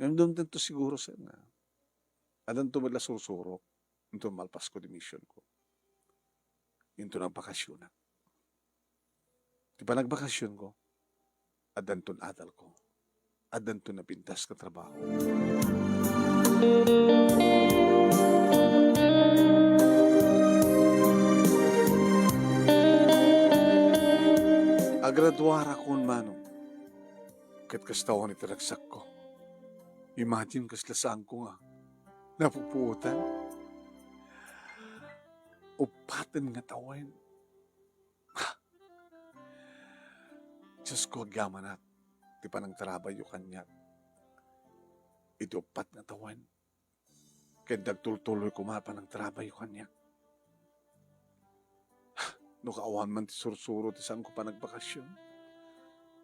Ngem dumtengto siguro, sir, nga addanto met la sursurok inton malpasko ti missionko. Inton nagbakasyonak. Ti panagbakasyonko, addanton adalko. Addanton napintas nga trabaho. Agraduarakon, Manong. Ket kasta awan iti ragsakko. Imagine, kasla saanko nga napupuotan. Uppaten nga tawen. Diosko, agyamanak ti panangtarabayyo kaniak iti uppat nga tawen, ken agtultuloy koma a panangtarabayyo kaniak. No kaawan man ti sursuro ti saanko panagbakasyon,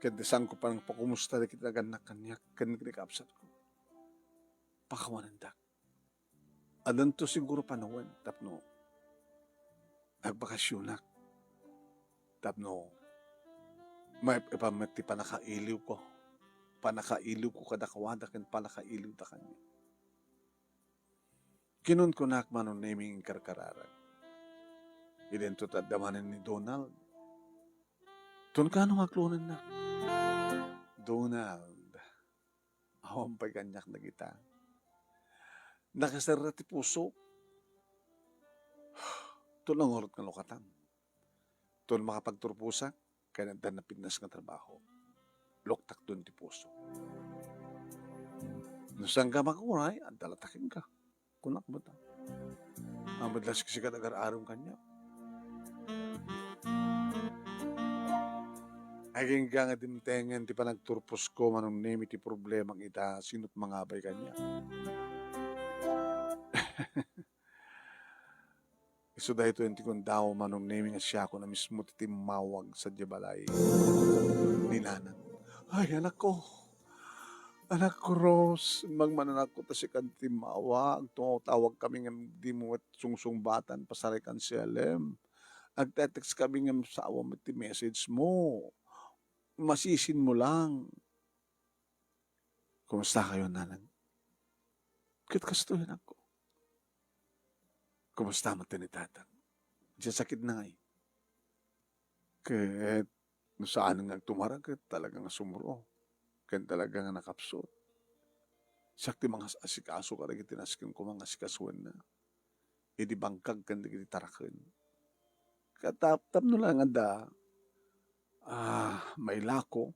ken ti saanko panangpakumusta dagiti nagannak kaniak ken ni kabsatko, pakawanendak. Addanto siguro panawen tapno nagbakasyonak, tapno maip-ipan met ti pannakailiwko, pannakailiwko kadakuada ken pannakailiwda kaniak. Kinunkunak, Manong Nemy, nga inkarkararag. Idinto ti adda manen ni Donald. Ton kano nga aklonennak? Donald, awan pay kaniak dagita. Nakaserra ti pusok. Ton nangurat nga lukatam. Ton makapagturposak, ken adda napintas nga trabaho. Luktakton ti puso. No saanka makuray, adda la ta kenka. Kunak met. Amet la sika ti agar-arem kaniak. Agingga nga dimtengen ti panagturposko, Manong Nemy, ti problemak ita, sino't mangabay kaniak? Isu daytoy ti kunam, Manong Nemy, nga siakon a mismo ti timmawag sadiay balay ni nanang. Ay, anakko! Anakko, Rose, immag man, anakko, ta sikan ti timmawag. Tumawtawag kami ngem dimo met sungsungbatan, pasaray kan C L M. Agte-text kami ngem saan met ti message mo. Masisin mo lang. Kumusta kayo, nanang? Ket kastoy, anakko. Kumusta met ni tatang? Diay sakit na ngay. Ket no saan nga agtumara, ket talaga nga sumro. Ken talaga nga nakapsut. Siak ti mangas-asikaso kadagiti nasken koma nga asikasuenna. Idi bangkag ken dagiti taraken. Ket tap-, tapno lang adda, ah, mailako,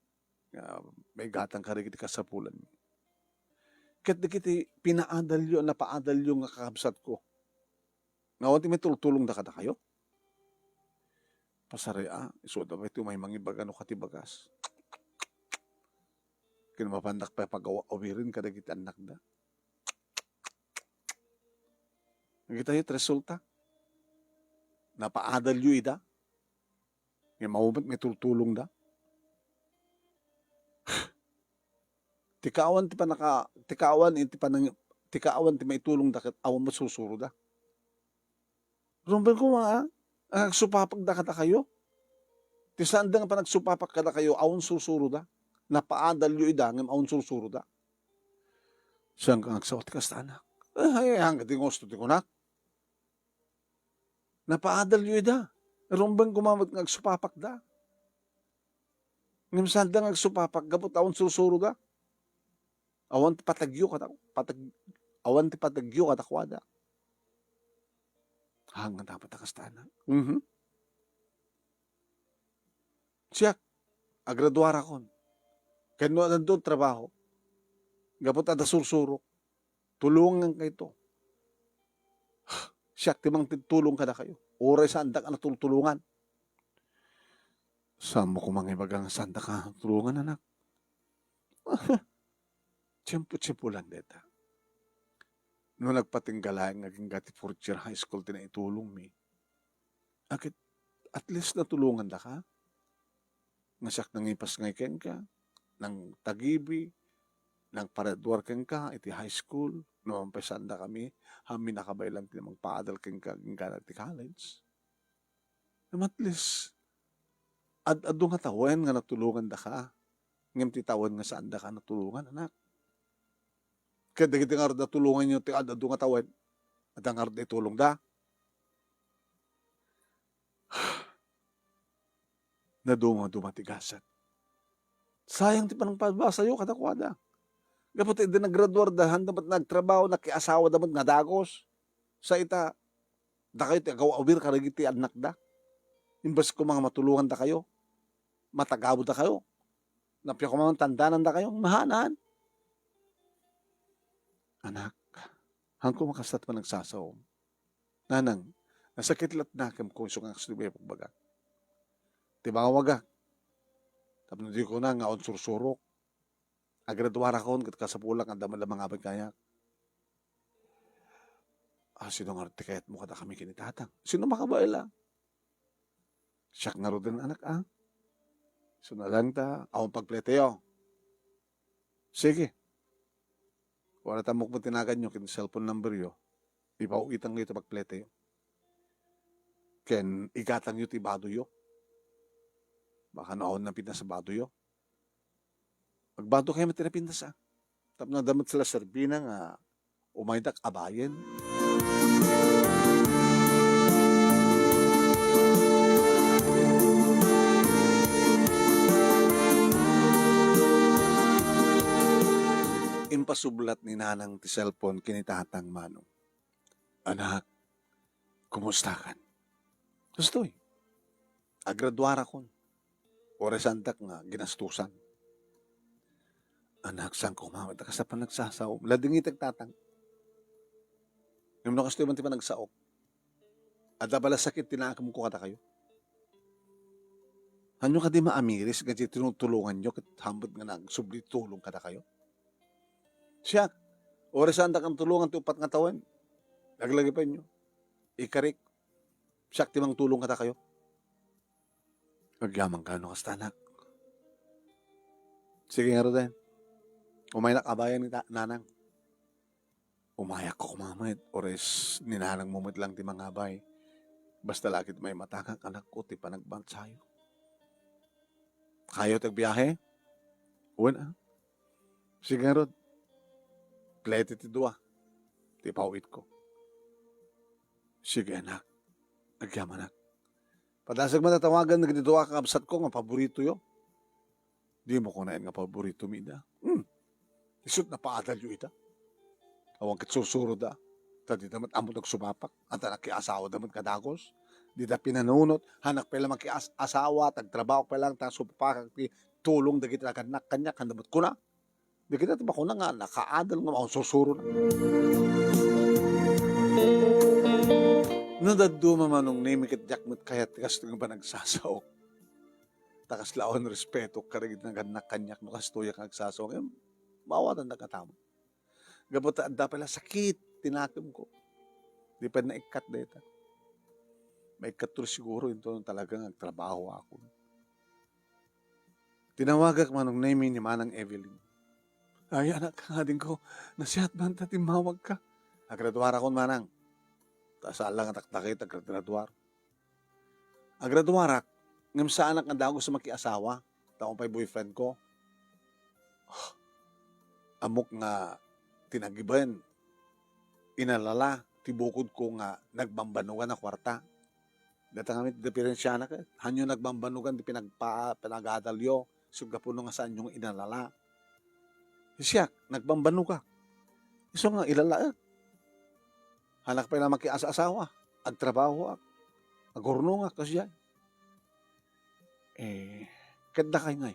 nga maigatang kadagiti kasapulanmi. Ket dagiti pinaadalyo, napaadalyo nga kakabsatko, nga awan ti maitultulongda kadakayo? Pasarea, isuda pay ti umay mangibaga no kati bagas. Ken mapandak pay pagaw-awiren kadagiti annakda. Nakitayo ti resulta? Napaadalyo ida. Ngem awan met maitultulongda. Ti kaawan ti panaka-, ti kaawan iti panang-, ti kaawan ti maitulongda ket awan met sursuroda. Rumbeng koma, a, agsupapakda kadakayo. Ti saanda nga panagsupapak kadakayo, awan sursuroda. Napaadalyo ida, ngem awan sursuroda. Saan ka agsao ti kasta, anak? Ay, hanggat ti gusto ti kunak. Napaadalyo ida. Rumbeng koma met nga agsupapakda. Ngem saanda nga agsupapak gapu ta awan sursuroda. Awan ti patagyo kada-, patag-, awan ti patagyo kadakuada. Haan nga dapat a kasta, anak. Mhm. Siak, agraduarakon. Ken no adda trabaho, gapu ta adda sursurok, tulongankayto. Siak ti mangtultulong kadakayo. Uray saandak a natultulongan. Saanmo koma nga ibaga nga saandak a tulongan, anak? Tiempo-tiempo lang dayta. No nagpatingga laeng nga agingga ti fourth year high school ti naitulongmi, a ket at least natulongandaka. Nga siak nangipasngay kenka, nangtagibi, nangparaduar kenka iti high school, no awan pay saandakami, hammi nakabaelan ti mangpaadal kenka agingga ti college. Ngem at least, ad-adu nga tawen nga natulongandaka, ngem ti tawen nga saandaka natulongan, anak. Ket dagiti ngarud natulonganyo ti ad-adu nga tawen, adda ngarud naitulongda? Naduma-duma ti gasat. Sayang ti panangpabasayo kadakuada. Gapu ta idi naggraduarda, haanda met nagtrabaho, nakiasawada met nga dagus. Sa ita, dakayo ti agaw-awir kadagiti annakda. Imbes koma nga matulongandakayo, matagabudakayo. Nappiak koma nga tandanandakayo, mahaan. Anak, haanko makasat panagsasaom. Nanang, nasakit latta kenka isu nga kastoy ti ibagbagak. Ti bawagak, tapno di kuna nga awan sursurok. Agraduarakon ket kasapulak nga adda met la mangabay kaniak. A, sino ngarud ti kayatmo kadakami ken ni tatang? Sino makabaela? Siak ngaruden, anak, a. Isu na lang ta, awan pagpleteyo. Sige. Wala ta mukmo ti naganyo ken cellphone numberyo. Ipaw-itangyo ti pagpleteyo. Ken igatangyo ti badoyo. Baka no awan napintas a badoyo. Agbado kayo met ti napintas, a. Tapno adda met la serbina nga umaydak abayen. Impasublat ni nanang ti cellphone ken ni tatang, Manong. Anak, kumustakan? Kastoy, agraduarakon. Uray saandak nga ginastusan. Anak, saanko koma met a kasta panagsasaom. Ladingitek, tatang. Ngem no kastoy man ti panagsaok, adda bala sakit ti naakemko kadakayo. Hanyo kadi maamiris nga ti tinutulonganyo ket haanmo nga nagsubli ti tulong kadakayo? Siak, uray saandak a natulongan ti uppat nga tawen, laglagipenyo. Ikarik, siak ti mangtulong kadakayo. Agyamanka no kasta, anak. Sige ngaruden. Umaynak abayen ni ta-, nanang. Umayakko koma met, uray s-, ni nanangmo met lang ti mangabay. Basta la ket maimatangak, anakko, ti panagbansayo. Kayo ti agbiahe? Wen, a? Sige ngarud. Plete ti dua. Ti pawitko. Sige, anak. Agyamanak. Padasig man a tawagan dagiti dua a kakabsatko nga paboritoyo. Dimo kunaen nga paboritomi ida. Hmm. Isut' napaadalyo ida. Awan ket sursuroda. Ta dida met ammok nagsumapak. Anta nakiasawada met nga dagus. Dida pinanunot. Hanak pay la makias-, asawa, tagtrabaho pay lang, ta sumapakak ti tulong dagiti nagannak kaniak, kanda met kuna. Dagita ti makuna nga nakaadal nga maunsursurona. No dadduma, Manong Nemi, ket diak met kayat ti kastoy nga panagsasaok. Ta kasla awan respeto kadagiti nagannak kaniak no kastoyak nga agsasaok. Em, maawatandak nga tama. Gapu ta adda pay la sakit ti nakemko. Di pay naikkat dayta. Maikkat to siguro inton talaga nga agtrabahoakon. Tinawagak, Manong Nemi, ni Manang Evelyn. Ay, anak, adingko, nasiat man ta timmawagka. Agraduarakon, Manang. Ta saan la nga dakdakkel ti agragraduar. Agraduarak, ngem saanak nga dagus a makiasawa, ta awan pay boyfriendko. Ammok nga ti nagiben, inalala ti bukodko nga nagbambanugan a kuarta. Dayta ngamin ti diferensiana ket, haanyo nagbambanugan ti pinagpa-, panagadalyo, isu gapu no nga saanyo nga inalala. Siak, nagbambanugak. Isu nga ilalaek. Hanak pay la makiasa-asawa, agtrabahoak, agurnongak, kasdiay. Eh, ket dakay ngay?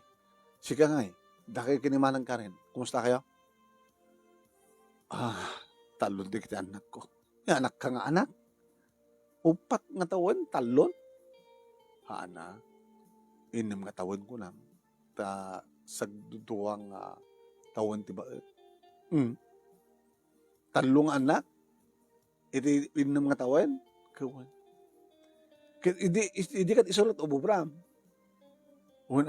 Sika ngay, dakay ken ni Manang Karen, kumusta kayo? Ah, tallon dagiti annakko. Nga anakka nga anak? Uppat nga tawen, tallon? Haana, innem nga tawen kunam, ta sagdudua nga tawen ti baet. Hmm. Tallo nga annak? Iti innem nga tawen? Kawan. Ket idi, idi ket isu la ti ubobram. Wen,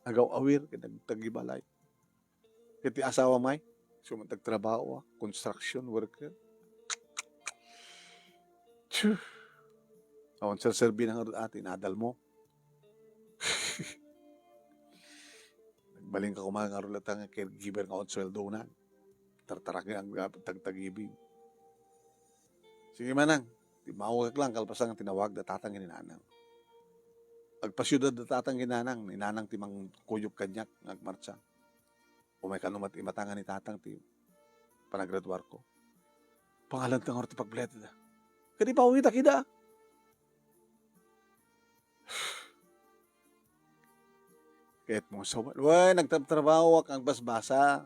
agaw-awir ket nagtagibalay. Ket ti asawam ngay, isu met nagtrabaho, a, construction worker. Phew. Awan serserbina ngarud a ti inadalmo. Nagbalinka koma ngarud latta nga caregiver nga awan suweldona. Tartaraken nga tagtagibing. Sige, Manang, timmawagak lang kalpasan nga tinawag da Tatang ken ni Nanang. Agpasiudad da Tatang ken ni Nanang, ni Nanang ti mangkuyog kaniak nga agmartsa. Umay kano met imatangan ni Tatang ti panagraduarko. Pangalan ta ngarud ti pagbiletda. Kadi pawitak ida. Ket mo sa, wen, nagtratrabahoak, agbasbasa.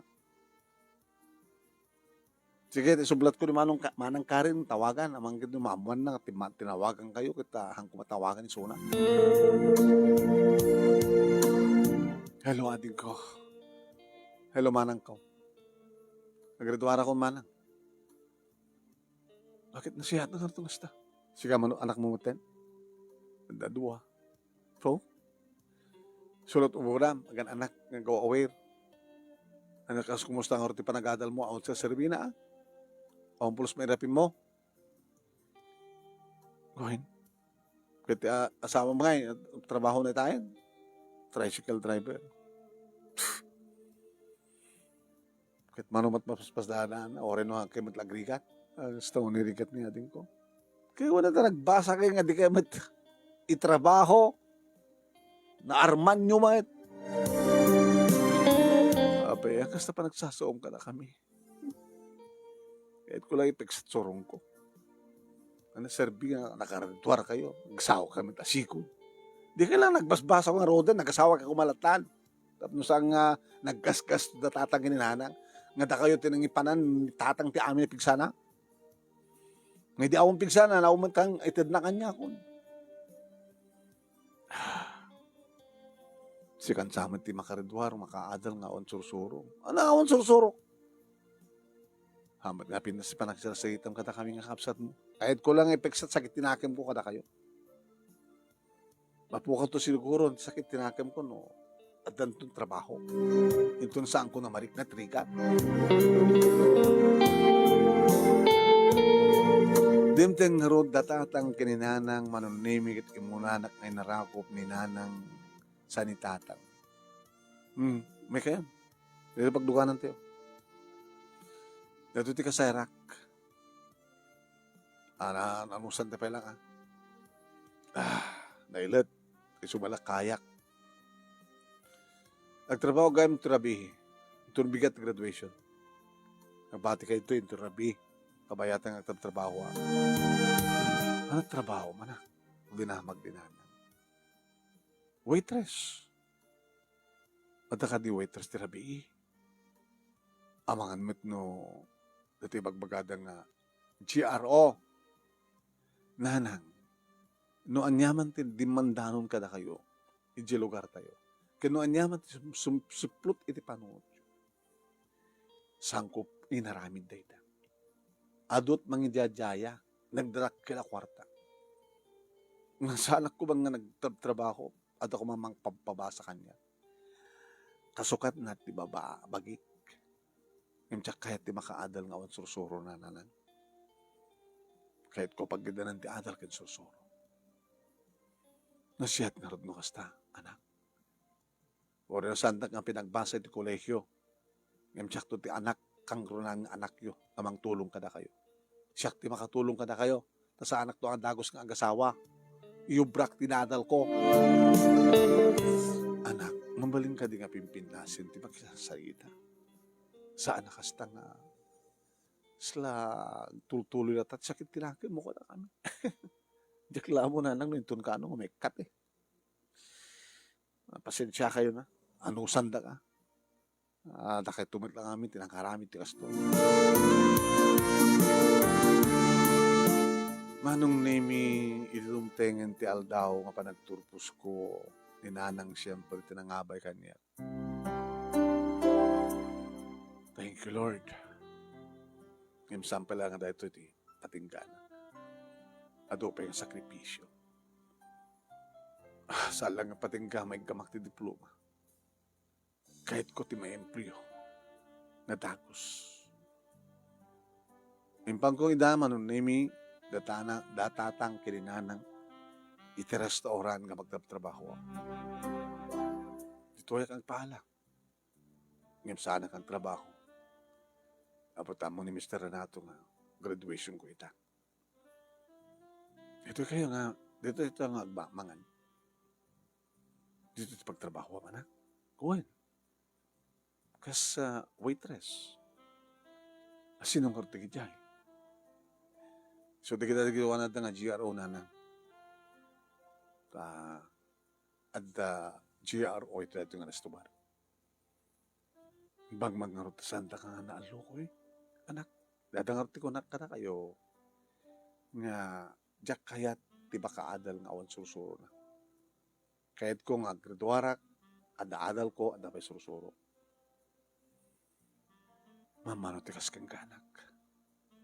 Sige, ti sublatko ni Manong Ka-, Manang Karen, tawagan. Amangan ket no maammoanna, ti-, ma-, tinawagan kayo, ket, ah, hanko matawagan isuna. Hello, adingko. Hello, manangko. Agraduarakon, manang. Bakit nasihat na karto ngasta? Sika man, anakmo metten? Adda dua. So, isulat ubodam, agan-anak, nga go aware. Anak, kas kumusta nga ti panagadalmo? Awan serserbina, a? Awan pulos mairapinmo? Go ahead. Ket, ah, asawam ngay, trabahona itaen? Tricycle driver. Ket mano met mapaspasdanan, uray no, haankayo met la agrigat. Ah, kasta unay rigat ni adingko. Kay wen ta nagbasa kayo nga dikayo met itrabaho, naarmanyo met. Apay, a, kasta panagsasaom kadakami. Kayatko lang ipigsa ti surongko. Ano serbi nga naggraduar kayo? Nagsawa kami ta sikul. Dikayo lang nagbasbasa ngaruden, nagasawa kayo koma latta. Tapno saan nga naggasgas da tatang ken ni nanang, nga dakayo ti nangipanan ni tatang ti amin a pigsana? Nga idi awan pigsana, awan met kang itedna kaniakon. Sikan sa met ti makagraduar, makaadal nga awan sursuro. Ano awan sursuro? Hamat nga pinas-, panagsarsaritam kadakami nga kabsatmo. Kayatko lang ipigsa ti sakit ti nakemko kadakayo. Mapukaw to siguro ti sakit ti nakemko no addanton trabaho. Inton saanko nga mariknat rigat. Dimteng ngarud, datatang ken ni Nanang Manong Nemi ket immunanak nga inarakop ni Nanang sa ni Tatang. Hmm, may kayan. Dito pagdukanan tayo. Dito ti kasayrak. Ana, nanusan ti pay lang, ah. Ah, nailet. Isu malakayak. Nagtrabaho gayam ti rabii. Inton bigat ti graduation. Nagbati kayo ito, inton rabii. Kabayatan nga agtrabaho, ah. Ano trabaho man, ah? Dinamag, dinamag. Waitress. Adda kadi waitress ti rabii. Amangan met no dati bagbagada nga G R O. Nanang, no aniaman ti dimmandanon kadakayo, idiay lugar tayo. Ken no aniaman ti sum-, sum-, suplot iti panunotyo. Sangko inaramid dayta. Adut mangidiadiaya, nagdarakkel a kuarta. Nasanak ko bang nga nagtrabtrabaho, adda ko mamang pagpabasa kaniak. Kasukat na ti baba, bagik. Ngem diak kayat ti makaadal nga awan sursuro na, Nanang. Kayat ko paggidanan ti adal ken sursuro. Nasiat ngarud no kasta, anak. Uray no saandak nga pinagbasa iti kolehio. Ngem siakto ti anak, kangrunan nga anakyo, a mangtulong kadakayo. Siak ti makatulong kadakayo, ta saanakto nga dagus nga agasawa. Iyubrak ti dadalko. Anak, mabalin kadi nga pimpinnasen ti makisasarita. Saan a kasta nga sla tultuloy latta ti sakit ti lakaymo kadakami. Diak la ammo, Nanang, no inton kaano nga maikkat, eh. Pasensiakayo na. Anusandaka. Ah, dakayto met lang amin ti nakaramid ti kastoy. Manong Nemi, idi dumtengen ti aldaw nga panagturposko ni Nanang, siempre ti nangabay kaniak. Thank you, Lord. Ngem saan pay la nga daytoy ti patinggana. Adu pay nga sakripisio. Ah, saan la nga patingga, maiggamak ti diploma. Kayatko ti maempleo nga dagus. Impangko ida, Manong Nemi, datana, datatang ken ni Nanang iti restaurant nga magtrabtrabaho. Ditoyak agpaala. Ngem saanak agtrabaho. Apo, ammo ni Mister Renato nga graduation ko ita. Ditoy kayo nga, ditoy ita nga agbamangan. Ditoy ti pagtrabaho, anak. Kuan. Kas, ah, waitress. Asino nga ti idiay? So, dagiti, dagiti kuan, adda nga G R O, Nanang. Ta, adda G R O iti daytoy nga restaurant. Bangmang ngarud ti saandak nga naallukoy, anak. Dada ngarud ti kunak kadakayo nga diak kayat ti makaadal nga awan sursurona. Kayatko nga aggraduarak, adda adalko, adda pay sursuro. Mammano ti kas kenka, anak.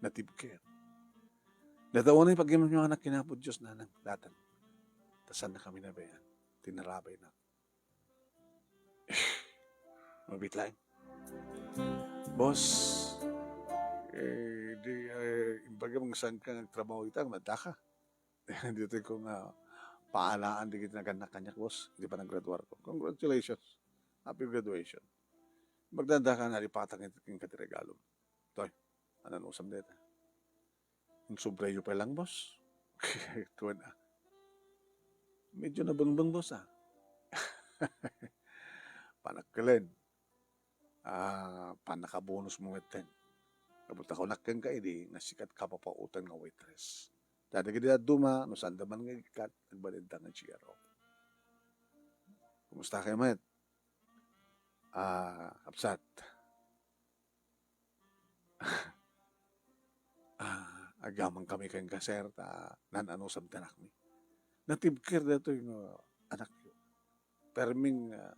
Natibker. Datawanay pagimamyo, anak, ken Apo Dios, Nanang, datan. Ta saannakami nabayan ti narabayna. Mabiit laeng. Boss, eh, di, eh, imbagam nga saanka nga agtrabaho ita, nga addaka. Ditoy ko nga paalaan dagiti nagannak kaniak, boss, idi panaggraduar ko. Congratulations. Happy graduation. Magdanda ka, nalipatan iti kenka ti regalom. Toy, ananusam dayta. Insubrayo pay lang, boss. Kuan, ah. Medyo nabungbung, boss, ah. Panakkelen. Ah, pannakabonus mo metten. Kabut ako nakkenka idi nga sikat kapapautan nga waitress. Dagiti dadduma, no saanda man nga ikkat, nagbalinda nga G R O. Kumusta kayo met? Ah, kapsat. Ah, agyamankami kenka, sir, ta nan-anusam ti anakmi. Natibker daytoy nga anakyo. Perming, ah,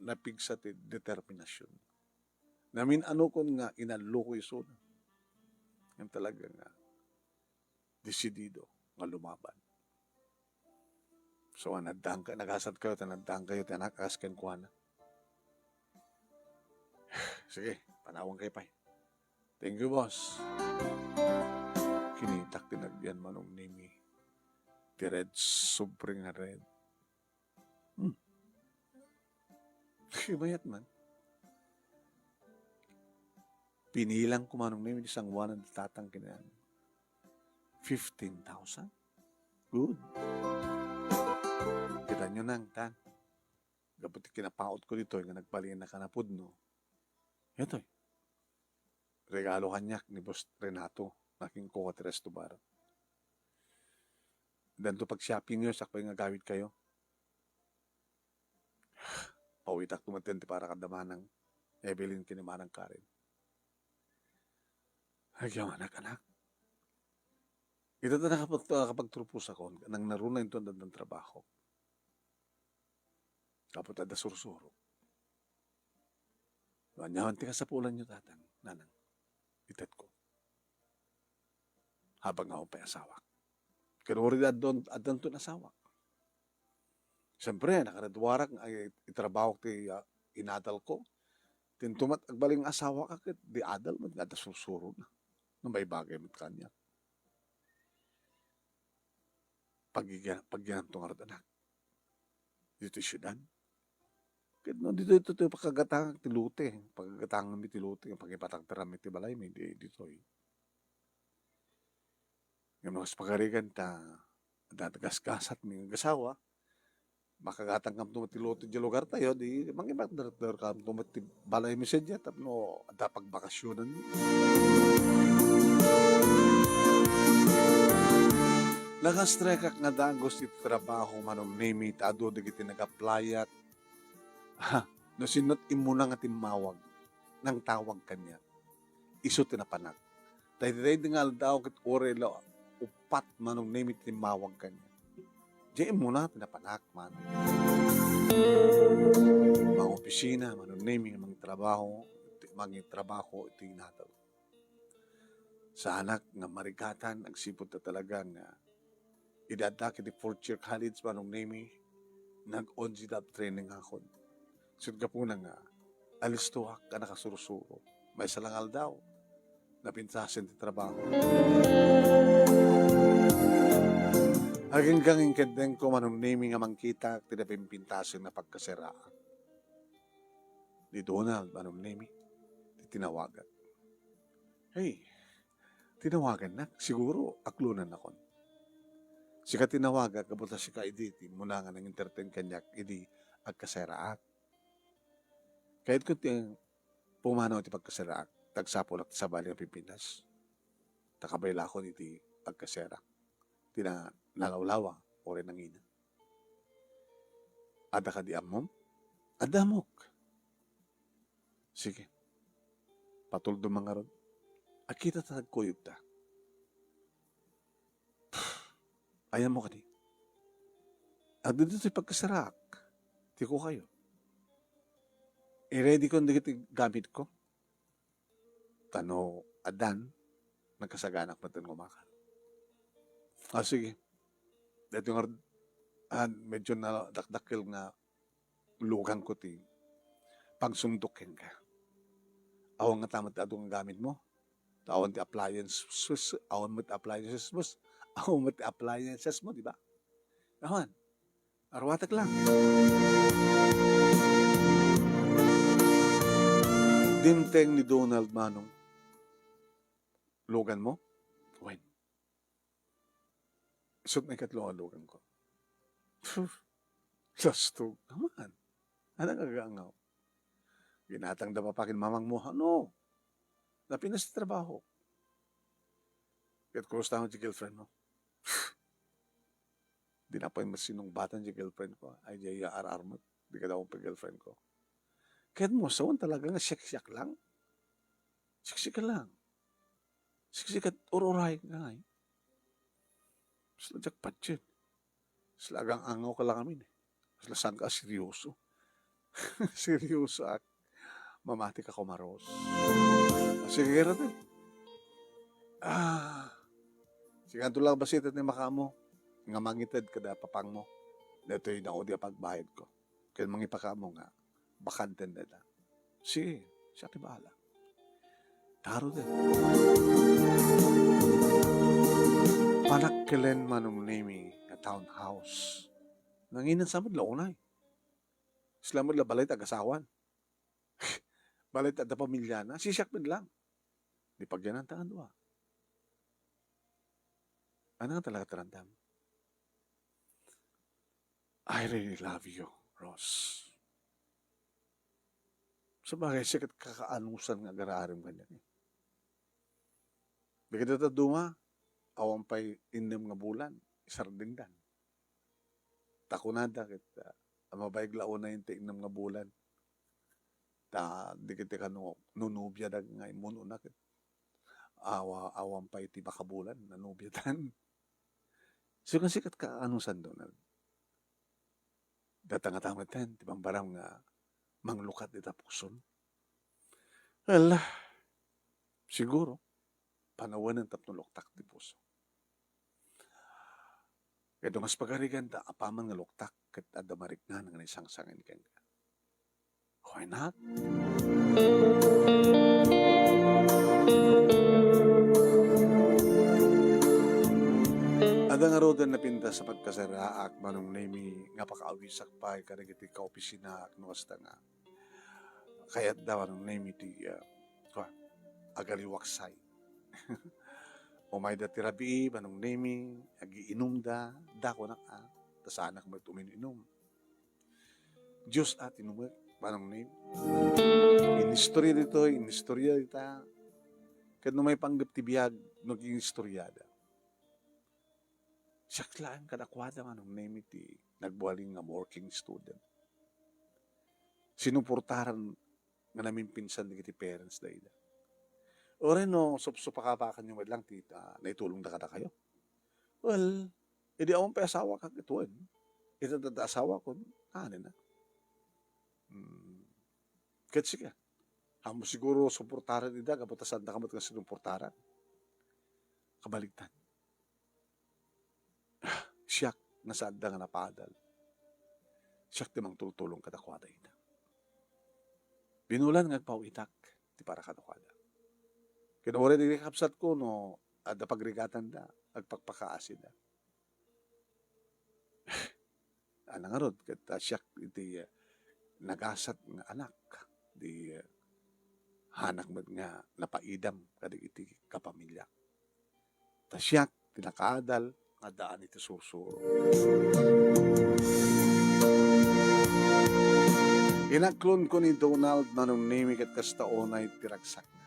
napigsa ti determinasion. Namin-anukon nga inalluko isuna. Ngem talaga nga desidido nga lumaban. So, naddanka, nagasat kayo, ta naddankayo ti anak, kas kenkuana. Sige, panawan kayo pay. Thank you, boss. Kinitak ti nagyan, Manong Nemi. Ti red, sobre nga red. Hmm. Mayat man. Pinilang ko, Manong Nemi, ti sangoanan ti tatang ken ni Nanang. Fifteen thousand? Good. Kitaenyo, Nang, tan. Gapu ti kinapautko ditoy nga nagbalinak a napudno. Daytoy. Regalo kaniak ni Boss Renato, nakingko ti resto bar. Danto pag-shoppingyo, sakbay nga agawidkayo. Pawitakto met ti para kada Manang Evelyn ken ni Manang Karen. Agyamanak, anak. Ita ta nakapag-, nakapagturposakon, nangnaruna inton addan trabaho. Gapu ta adda sursuro. Aniaman ti kasapulanyo, Tatang, Nanang, itedko. Habang awan pay asawak. Ken uray addan, addanton asawak. Siyempre, nakareduarak nga itrabahok ti, ah, inadalko. Ti inton met agbalin nga asawak ket di adal met nga adda sursurona. Nga maibagay met kaniak. Paggiga-, paggiganto ngarud, anak. Ditoy siudad. Ket no, ditoy, ditoy, ditoy, pagkagatangak ti lote. Pagkagatanganmi ti lote, pagipatagteranmi ti balaymi, di, ditoy. Ngem no kas pagarigan ta, adda gasgasatmi nga agasawa, makagatangkamto met ti lote diay lugartayo, di mangipatagteranto met ti balaymi sadiay tapno adda pagbakasionanmi. Nakastrikak nga dagus iti trabaho, Manong Nemi, ta adu dagiti nag-applyak. Ha, no sinno ti immuna nga timmawag, nangtawag kaniak. Isu ti napanak. Daytoy nga aldaw ket uray la uppat, Manong Nemi, ti timmawag kaniak. Diay immuna ti napanak, Manong. Mangopisina, Manong Nemi, nga mangitrabaho, iti, mangitrabaho iti inadal. Saanak nga marigatan, agsipud ta talaga nga idi addak iti fourth year college, Manong Nemi, nag-on-the-job training akon. Ket gapuna nga alistoak a nakasursuro. Maysa la nga aldaw, napintasen ti trabaho. Agingga nga inkeddengko, Manong Nemi, nga mangkitak ti napimpintasen a pagkaseraak. Ni Donald, Manong Nemi, ti tinawagak. Hey, tinawagannak, siguro, aklonannakon. Sika tinawagak, gapu ta sika idi ti immuna nga nang-entertain kaniak idi agkaseraak. Kayatko ti pumanaw iti pagkaseraak, ta agsapulak ti sabali nga pipintas. Ta kabaelakon iti agkaserak. Ti na-, nalawlawa, uray nangina. Adda kadi ammom? Adda ammok. Sige. Patuldom ngarud. Agkita ta agkuyogta. Ay, ammo kadi. Adda ditoy pagkaseraak. Ti kukayo. I-ready ko dagiti gamitko. Ta no addan, nagkasaganak met nga umakal. Ah, sige. Daytoy ngarud, ah, medyo nadakdakkel nga luganko ti pagsundok kenka. Awan ngata met ti adu nga gamitmo. Ta awan ti appliances, awan met ti appliances mo. Awan met ti appliances mo, di ba? Awan. Aruatek lang. Dimteng ni Donald, Manong. Luganmo? Wen. Isut' nga ikatlo nga luganko. Phew. Lastog. Aman. Adda nga agangaw. Ginatangda papa ken mamangmo. Ano? Napinas ti trabaho. Ket kumusta ti girlfriendmo? Di na pay masinungbatan ti girlfriendko. Ay, diay ar-ar met. Di kadi awan pay girlfriendko. Ket mo, sawen talaga nga siak-siak lang. Siksika lang. Siksika, ur-uray ka ngay. Sila diak patien. Sila agang-angaw ka lang amin eh. Sila saan ka seryoso. Seryoso ak. Mamati ka kumaros. Sige, kaya natin. Ah. Sige, anto lang basitet ni makaamo nga mangited kada papangmo. Daytoy naudi a pagbayad ko. Ken mangipakaamo nga bakanten dayta. Sige, siak ti bahala. Taro din. Panakkilen Manong Nemi nga townhouse. Nanginan sa met la unay. Isla met la balay ti agasawan. Balay ti adda pamiliana. Sisiak met lang. Di pagyanan ta nga dua. Ano nga talaga taramdam? "I really love you, Ross." Sabagay, sikat kakaanusan nga agar-aram kaniak. Dagiti dadduma, awan pay innem nga bulan, isardengdan. Ta kunada ket, ah, mabayag la unay ti innem nga bulan. Ta dagiti kano, no nobiada nga immun-una ket awa-, awan pay ti makabulan, nanobiadan. So, sikat kakaanusan, Donald. Datang a tametten ti bambaram nga manglukat ita pusom. Ala, siguro, panawanen tapno loktak ti puso. Ket no kas pagarigan ta apaman nga loktak ket adda mariknaan nga naisangsangen kenka. Why not? Adda ngaruden napintas a pagkasaraak, Manong Nemi, nga pakaawisak pay kadagiti kaopisinaak no kasta nga kayatda, Manong Nemi, ti, ah, kua, agaliwaksay. Umayda ti rabii, Manong Nemi, agiinumda, dakunak, ah, ta saanak met umin-inum. Diyos a tinumek, Manong Nemi. Inistorya ditoy, inistorya dita. Ket no maipanggep ti biag, no aginistoriada. Siak laeng kadakuada, Manong Nemi, ti nagbalin nga working student. Sinuportaran nga namimpinsan dagiti parents da ida. Uray no supsupakapakanyo met lang ti, ah, naitulongda kadakayo. Well, idi awan pay asawak ket wen. Ita dada asawak ket, ah, na. Hmm. Ket sika, ammom siguro suportaran ida gapu ta saandaka met nga sinuportaran. Kabaligtan. Siak nga saanda nga napaadal. Siak ti mangtultulong kadakuada ida. Binulan nga agpaw-itak ti para kadakuada. Ket uray dagiti kabsatko no adda pagrigatanda, agpakpakaasida. Ana ngarud, ket, ah, siak iti, ah, nagasat nga anak, di, ah, hanak met nga napaidam kadagiti kapamilya. Ta siak ti nakaadal nga addaan iti sursuro. Inaklonko ni Donald, Manong Nemi, ket kasta unay ti ragsakna.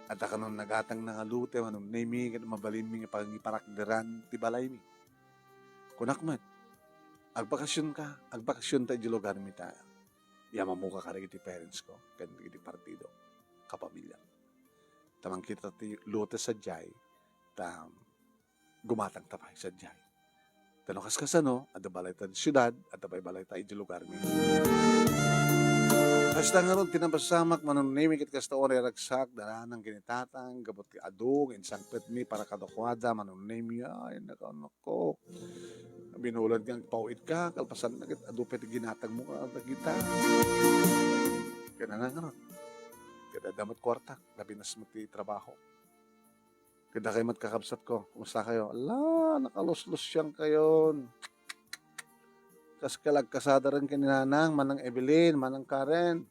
Adda kanon nagatangna nga lote, Manong Nemi, ket mabalinmi nga pangiparakderan ti balaymi. Kunak met, "Agbakasionka, agbakasionta idiay lugarmi ta iammoka kadagiti parents ko ken dagiti partido, kapamilya. Ta mangkita ti lote sadiay, ta gumatangta pay sadiay. Ta no kaskasano, adda balayta iti siudad, adda pay balayta idiay lugarmi." Kasta ngarud ti napasamak, Manong Nemi, ket kasta unay ragsak, dananang ken ni Tatang, gapu ti adu nga insangpetmi para kadakuada, Manong Nemi. Ay, nako, nako. Binulan nga agpaw-itka, kalpasanna ket adu pay ti ginatangmo kadagita. Ket ana ngarud. Ket adda met kuartak, napinas met ti trabaho. Ket dakay met kakabsatko, kumusta kayo? Ala, nakaluslusian kayon. Kas kalagkasada ren ken ni Nanang, Manang Evelyn, Manang Karen.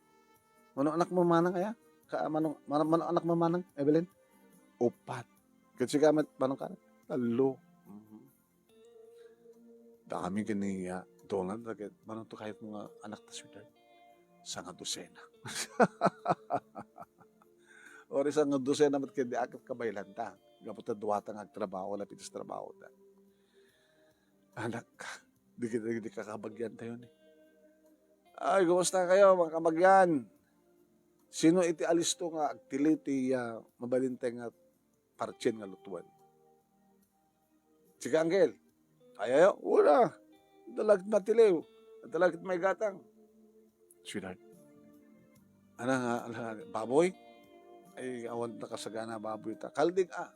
Mano anakmo, Manang, aya? Ka-, Manong, Manong, mano anakmo, Manang Evelyn? Upat. Ket sika met, Manong Karen? Tallo. Mhm. Dami ken ni, ah, Donald, ket mano to kayatmo nga anakta, sweetheart? Sangadosena. Uray sangadosena met ket diak kabaylanta. Gapu ta duata nga agtrabaho, lapit sa trabahota. Anak, di kita, di kakabagyan tayo ni. Ay, kumusta kayo, mga kabagyan? Sino iti alisto nga agtili ti, ah, mabalintay nga partien nga lutuan? Sige, Uncle. Ayayo? Wala. Adda la ket matiliw. Adda la ket maigatang. Sweetheart. Ana nga, ana nga, baboy? Ay, awan ta kasagana baboy ta. Kalding, ah.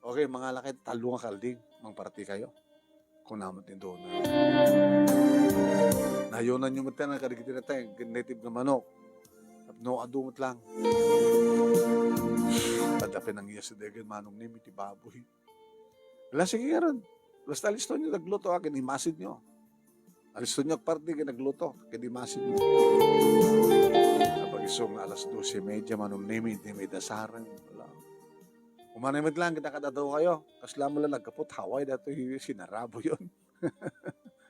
Okay, mangala kayo tallo nga kalding. Mangparti kayo. Kuna met ni Dona. Nayonanyo met yan, kadagiti natay, native nga manok. Tapno adu met lang. Adda pay nangyas dagiti manok ni, iti baboy. Ala, sige ngarud. Basta alistonyo agluto, a, ken imasidyo. Alistonyo agparti ken agluto, ken imasidyo. Kapag isu nga alas doce y media, Manong Nemi, di may dasaren. Ala. Umanay met lang, kita kadadaw kayo. Kasla mo lang nagkapot, haway, datoy sinarabo yun.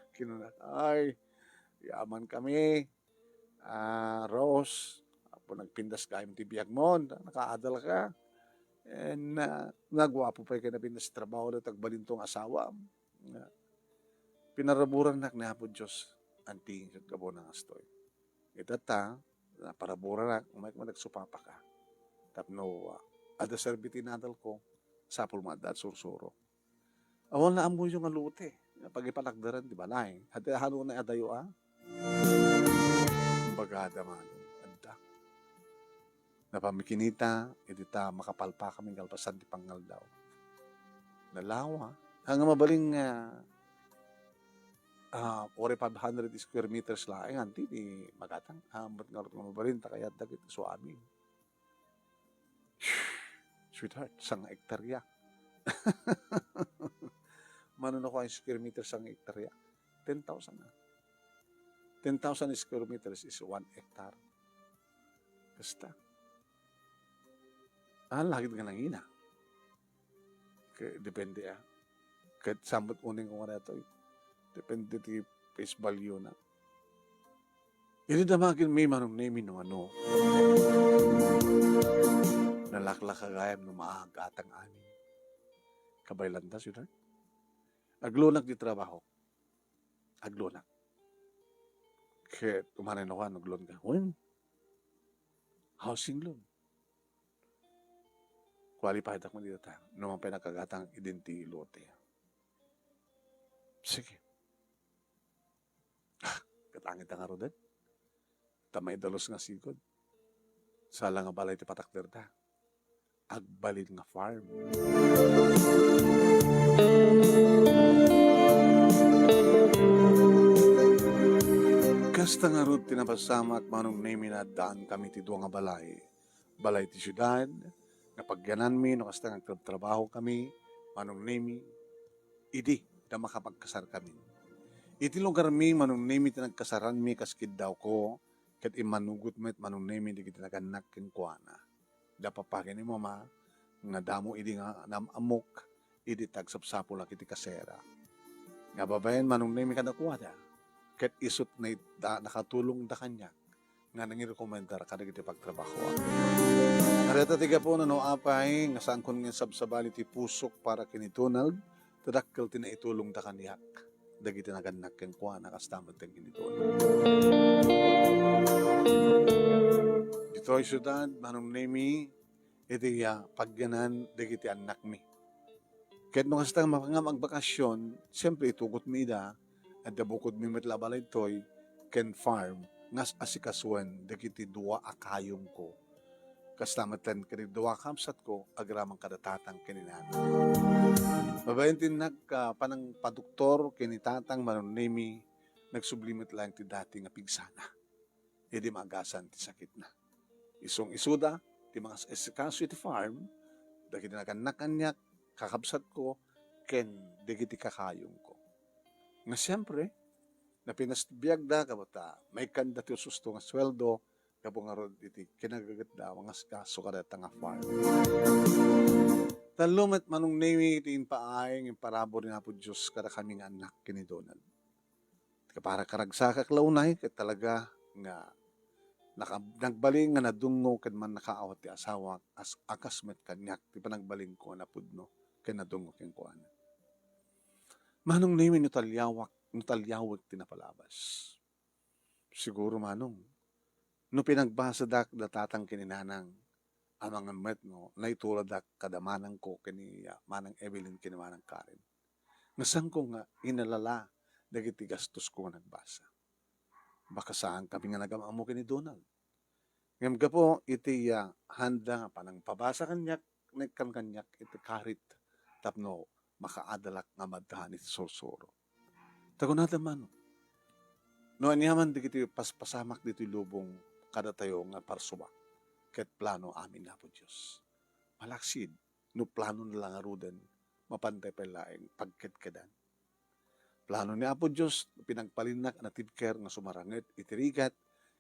Kinuna, ay, yaman kami. Ah, Rose, apo nagpintas gayam ti biag mo, nakaadal ka. And, ah, naguapo pay ken napintas ti trabaho da, agbalinto nga asawa. Nga, pinaraburanak ni Apo Dios, anting ket gabuna nga astoy. Ita ta, naparaburanak, umayk man nagsupapaka. Tapno, ah, adda serbi ti inadal ko, sapul mo adda sursuro. Awan la ammoyo nga lote nga pagipatakderan ti balay. Adi, hano na adayo a? Bagada man, adda. Napamikinita, iti ta makapalpakami kalpasan ti pangaldaw. Nalawa. Nga mabalin nga, ah, forty-five hundred square meters laeng, anti, ti magatang. Amot nga, nga mabalin, ta kayat dagiti suami. Sweetheart, sanga hektarya. Mano na ko ang square meter sanga hektarya? Ten thousand na. Ten thousand square meters is one hectare. Kasta. Ah, lagid nga nangina. Ke-, depende, ah. Ket sambut uning ko nga daytoy. Depende ti face value na. Idi damagen mi Manong Nemi no ano. Nalaklaka gayam no maagatang amin. Kabaylanta, sweetheart. Aglunak di trabaho. Aglunak. Ket umanay no kan, aglun ka. Wen. Housing loan. Qualified ako dito ta. No man pay nakagatang idin ti lote. Sige. Ah, katangit nga ruden. Ta maidalus nga sigud. Sala nga balay ti patakder ta. Agbalin nga farm. Kasta nga rud ti napasamak, Manong Nemi, nadaan kami ti dua nga balay. Balay ti siudad, nga pagyananmi no kasta nga agtrabtrabaho kami, Manong Nemi, idi da makapagkasar kami. Iti lugarmi, Manong Nemi, ti nagkasaranmi kas kiddawko, ket immanugot met, Manong Nemi, dagiti nagannak kenkuana. Da papa ken ni mama, nga damo idi nga nam-ammok, idi tagsapsapulak iti kasera. Nga babaen, Manong Nemi, kadakuada, ket isut' na it-, da-, nakatulongda kaniak nga nangirekomendar kadagiti pagtrabahoak. Ngarud, ti gapuna no apay nga saankon nga sabsabali ti pusok para ken ni Donald, ta dakkel ti naitulongda kaniak dagiti nagannak kenkuana, kasta met ken ni Donald. Ditoy siudad, Manong Nemi, iti, ah, pagyanan dagiti annakmi. Ket no kasta nga mapangam agbakasyon, siyempre itugotmi ida, adda bukodmi met la balaytoy ken farm nga as-, asikasuen dagiti dua a kayongko. Kasta met laeng ken dua a kabsatko, agraman kada tatang ken ni nanang. Babaen ti nag-, ah, panangpadoktor ken ni tatang, Manong Nemi, nagsubli met laeng ti dati nga pigsana. Idi maagasan ti sakitna. Isung isuda ti mangas-asikaso iti farm, dagiti nagannak kaniak, kakabsatko, ken dagiti kakayongko. Nga siempre, napinas ti biagda, gapu ta maikkanda ti ususto nga sueldo, gapu ngarud iti kinagagetda, mangasikaso kadata nga farm. Tallo met, Manong Nemi, iti impaayng imparabur ni Apo Dios kadakami nga annak ken ni Donald. Ti kapara karagsakak la unay, ket talaga nga naka-, nagbalin nga nadungngo ken mannakaawat ti asawak, as-, a kas met kaniak ti panagbalinko a napudno ken nadungngo kenkuana. Manong Nemi, no taliawak, no taliawek ti napalabas. Siguro, Manong, no pinagbasadak da tatang ken ni nanang, amangan met no naituladak kada manangko ken ni, ah, Manang Evelyn ken ni Manang Karen. Nga saanko nga inalala dagiti gastosko nga nagbasa. Baka saankami nga nagam-ammo ken ni Donald. Ngem gapu iti, ah, handa nga panangpabasa kaniak, naikkan kaniak iti karit tapno makaadalak nga maddan iti sursuro. Ta kunada, Manong, no aniaman dagiti paspasamak ditoy lubong kadatayo nga parsubak, ket plano amin ni Apo Dios. Malaksid, no plano na la ngaruden mapantay pay laeng pagkedkedan. Plano ni Apo Dios, pinagbalinnak a natibker nga sumaranget iti rigat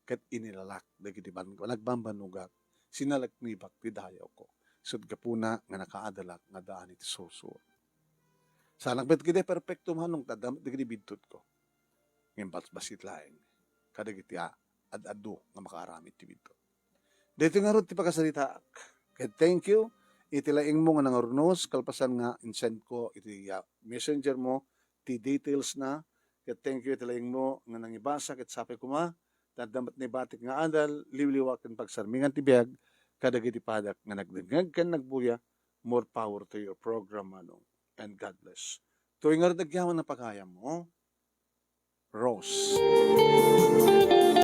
ket inilalak dagiti ban-, nagbambanogak, sinalaknibak ti dayawko. Isut' gapuna nga nakaadalak nga addaan iti sursuro. Saanak met ketdi a perpekto, manong, ta adda met dagiti bidtutko. Ngem basbassit laeng kadagiti a-, ad-adu nga makaaramid ti bidtut. Daytoy ngarud ti pakasaritaak. Ket thank you iti laingmo nga nangarunos, kalpasan nga insend ko iti, ah, messenger mo ti details na. Ket thank you iti laingmo nga nangibasa, ket sapay koma ta adda met naibatik nga adal, liwliwa ken pagsarmingan ti biag kadagiti padak nga nagdengngeg ken nagbuya. More power to your program, manong. And God bless. Toy ngarud agyaman a pagayammo, Rose.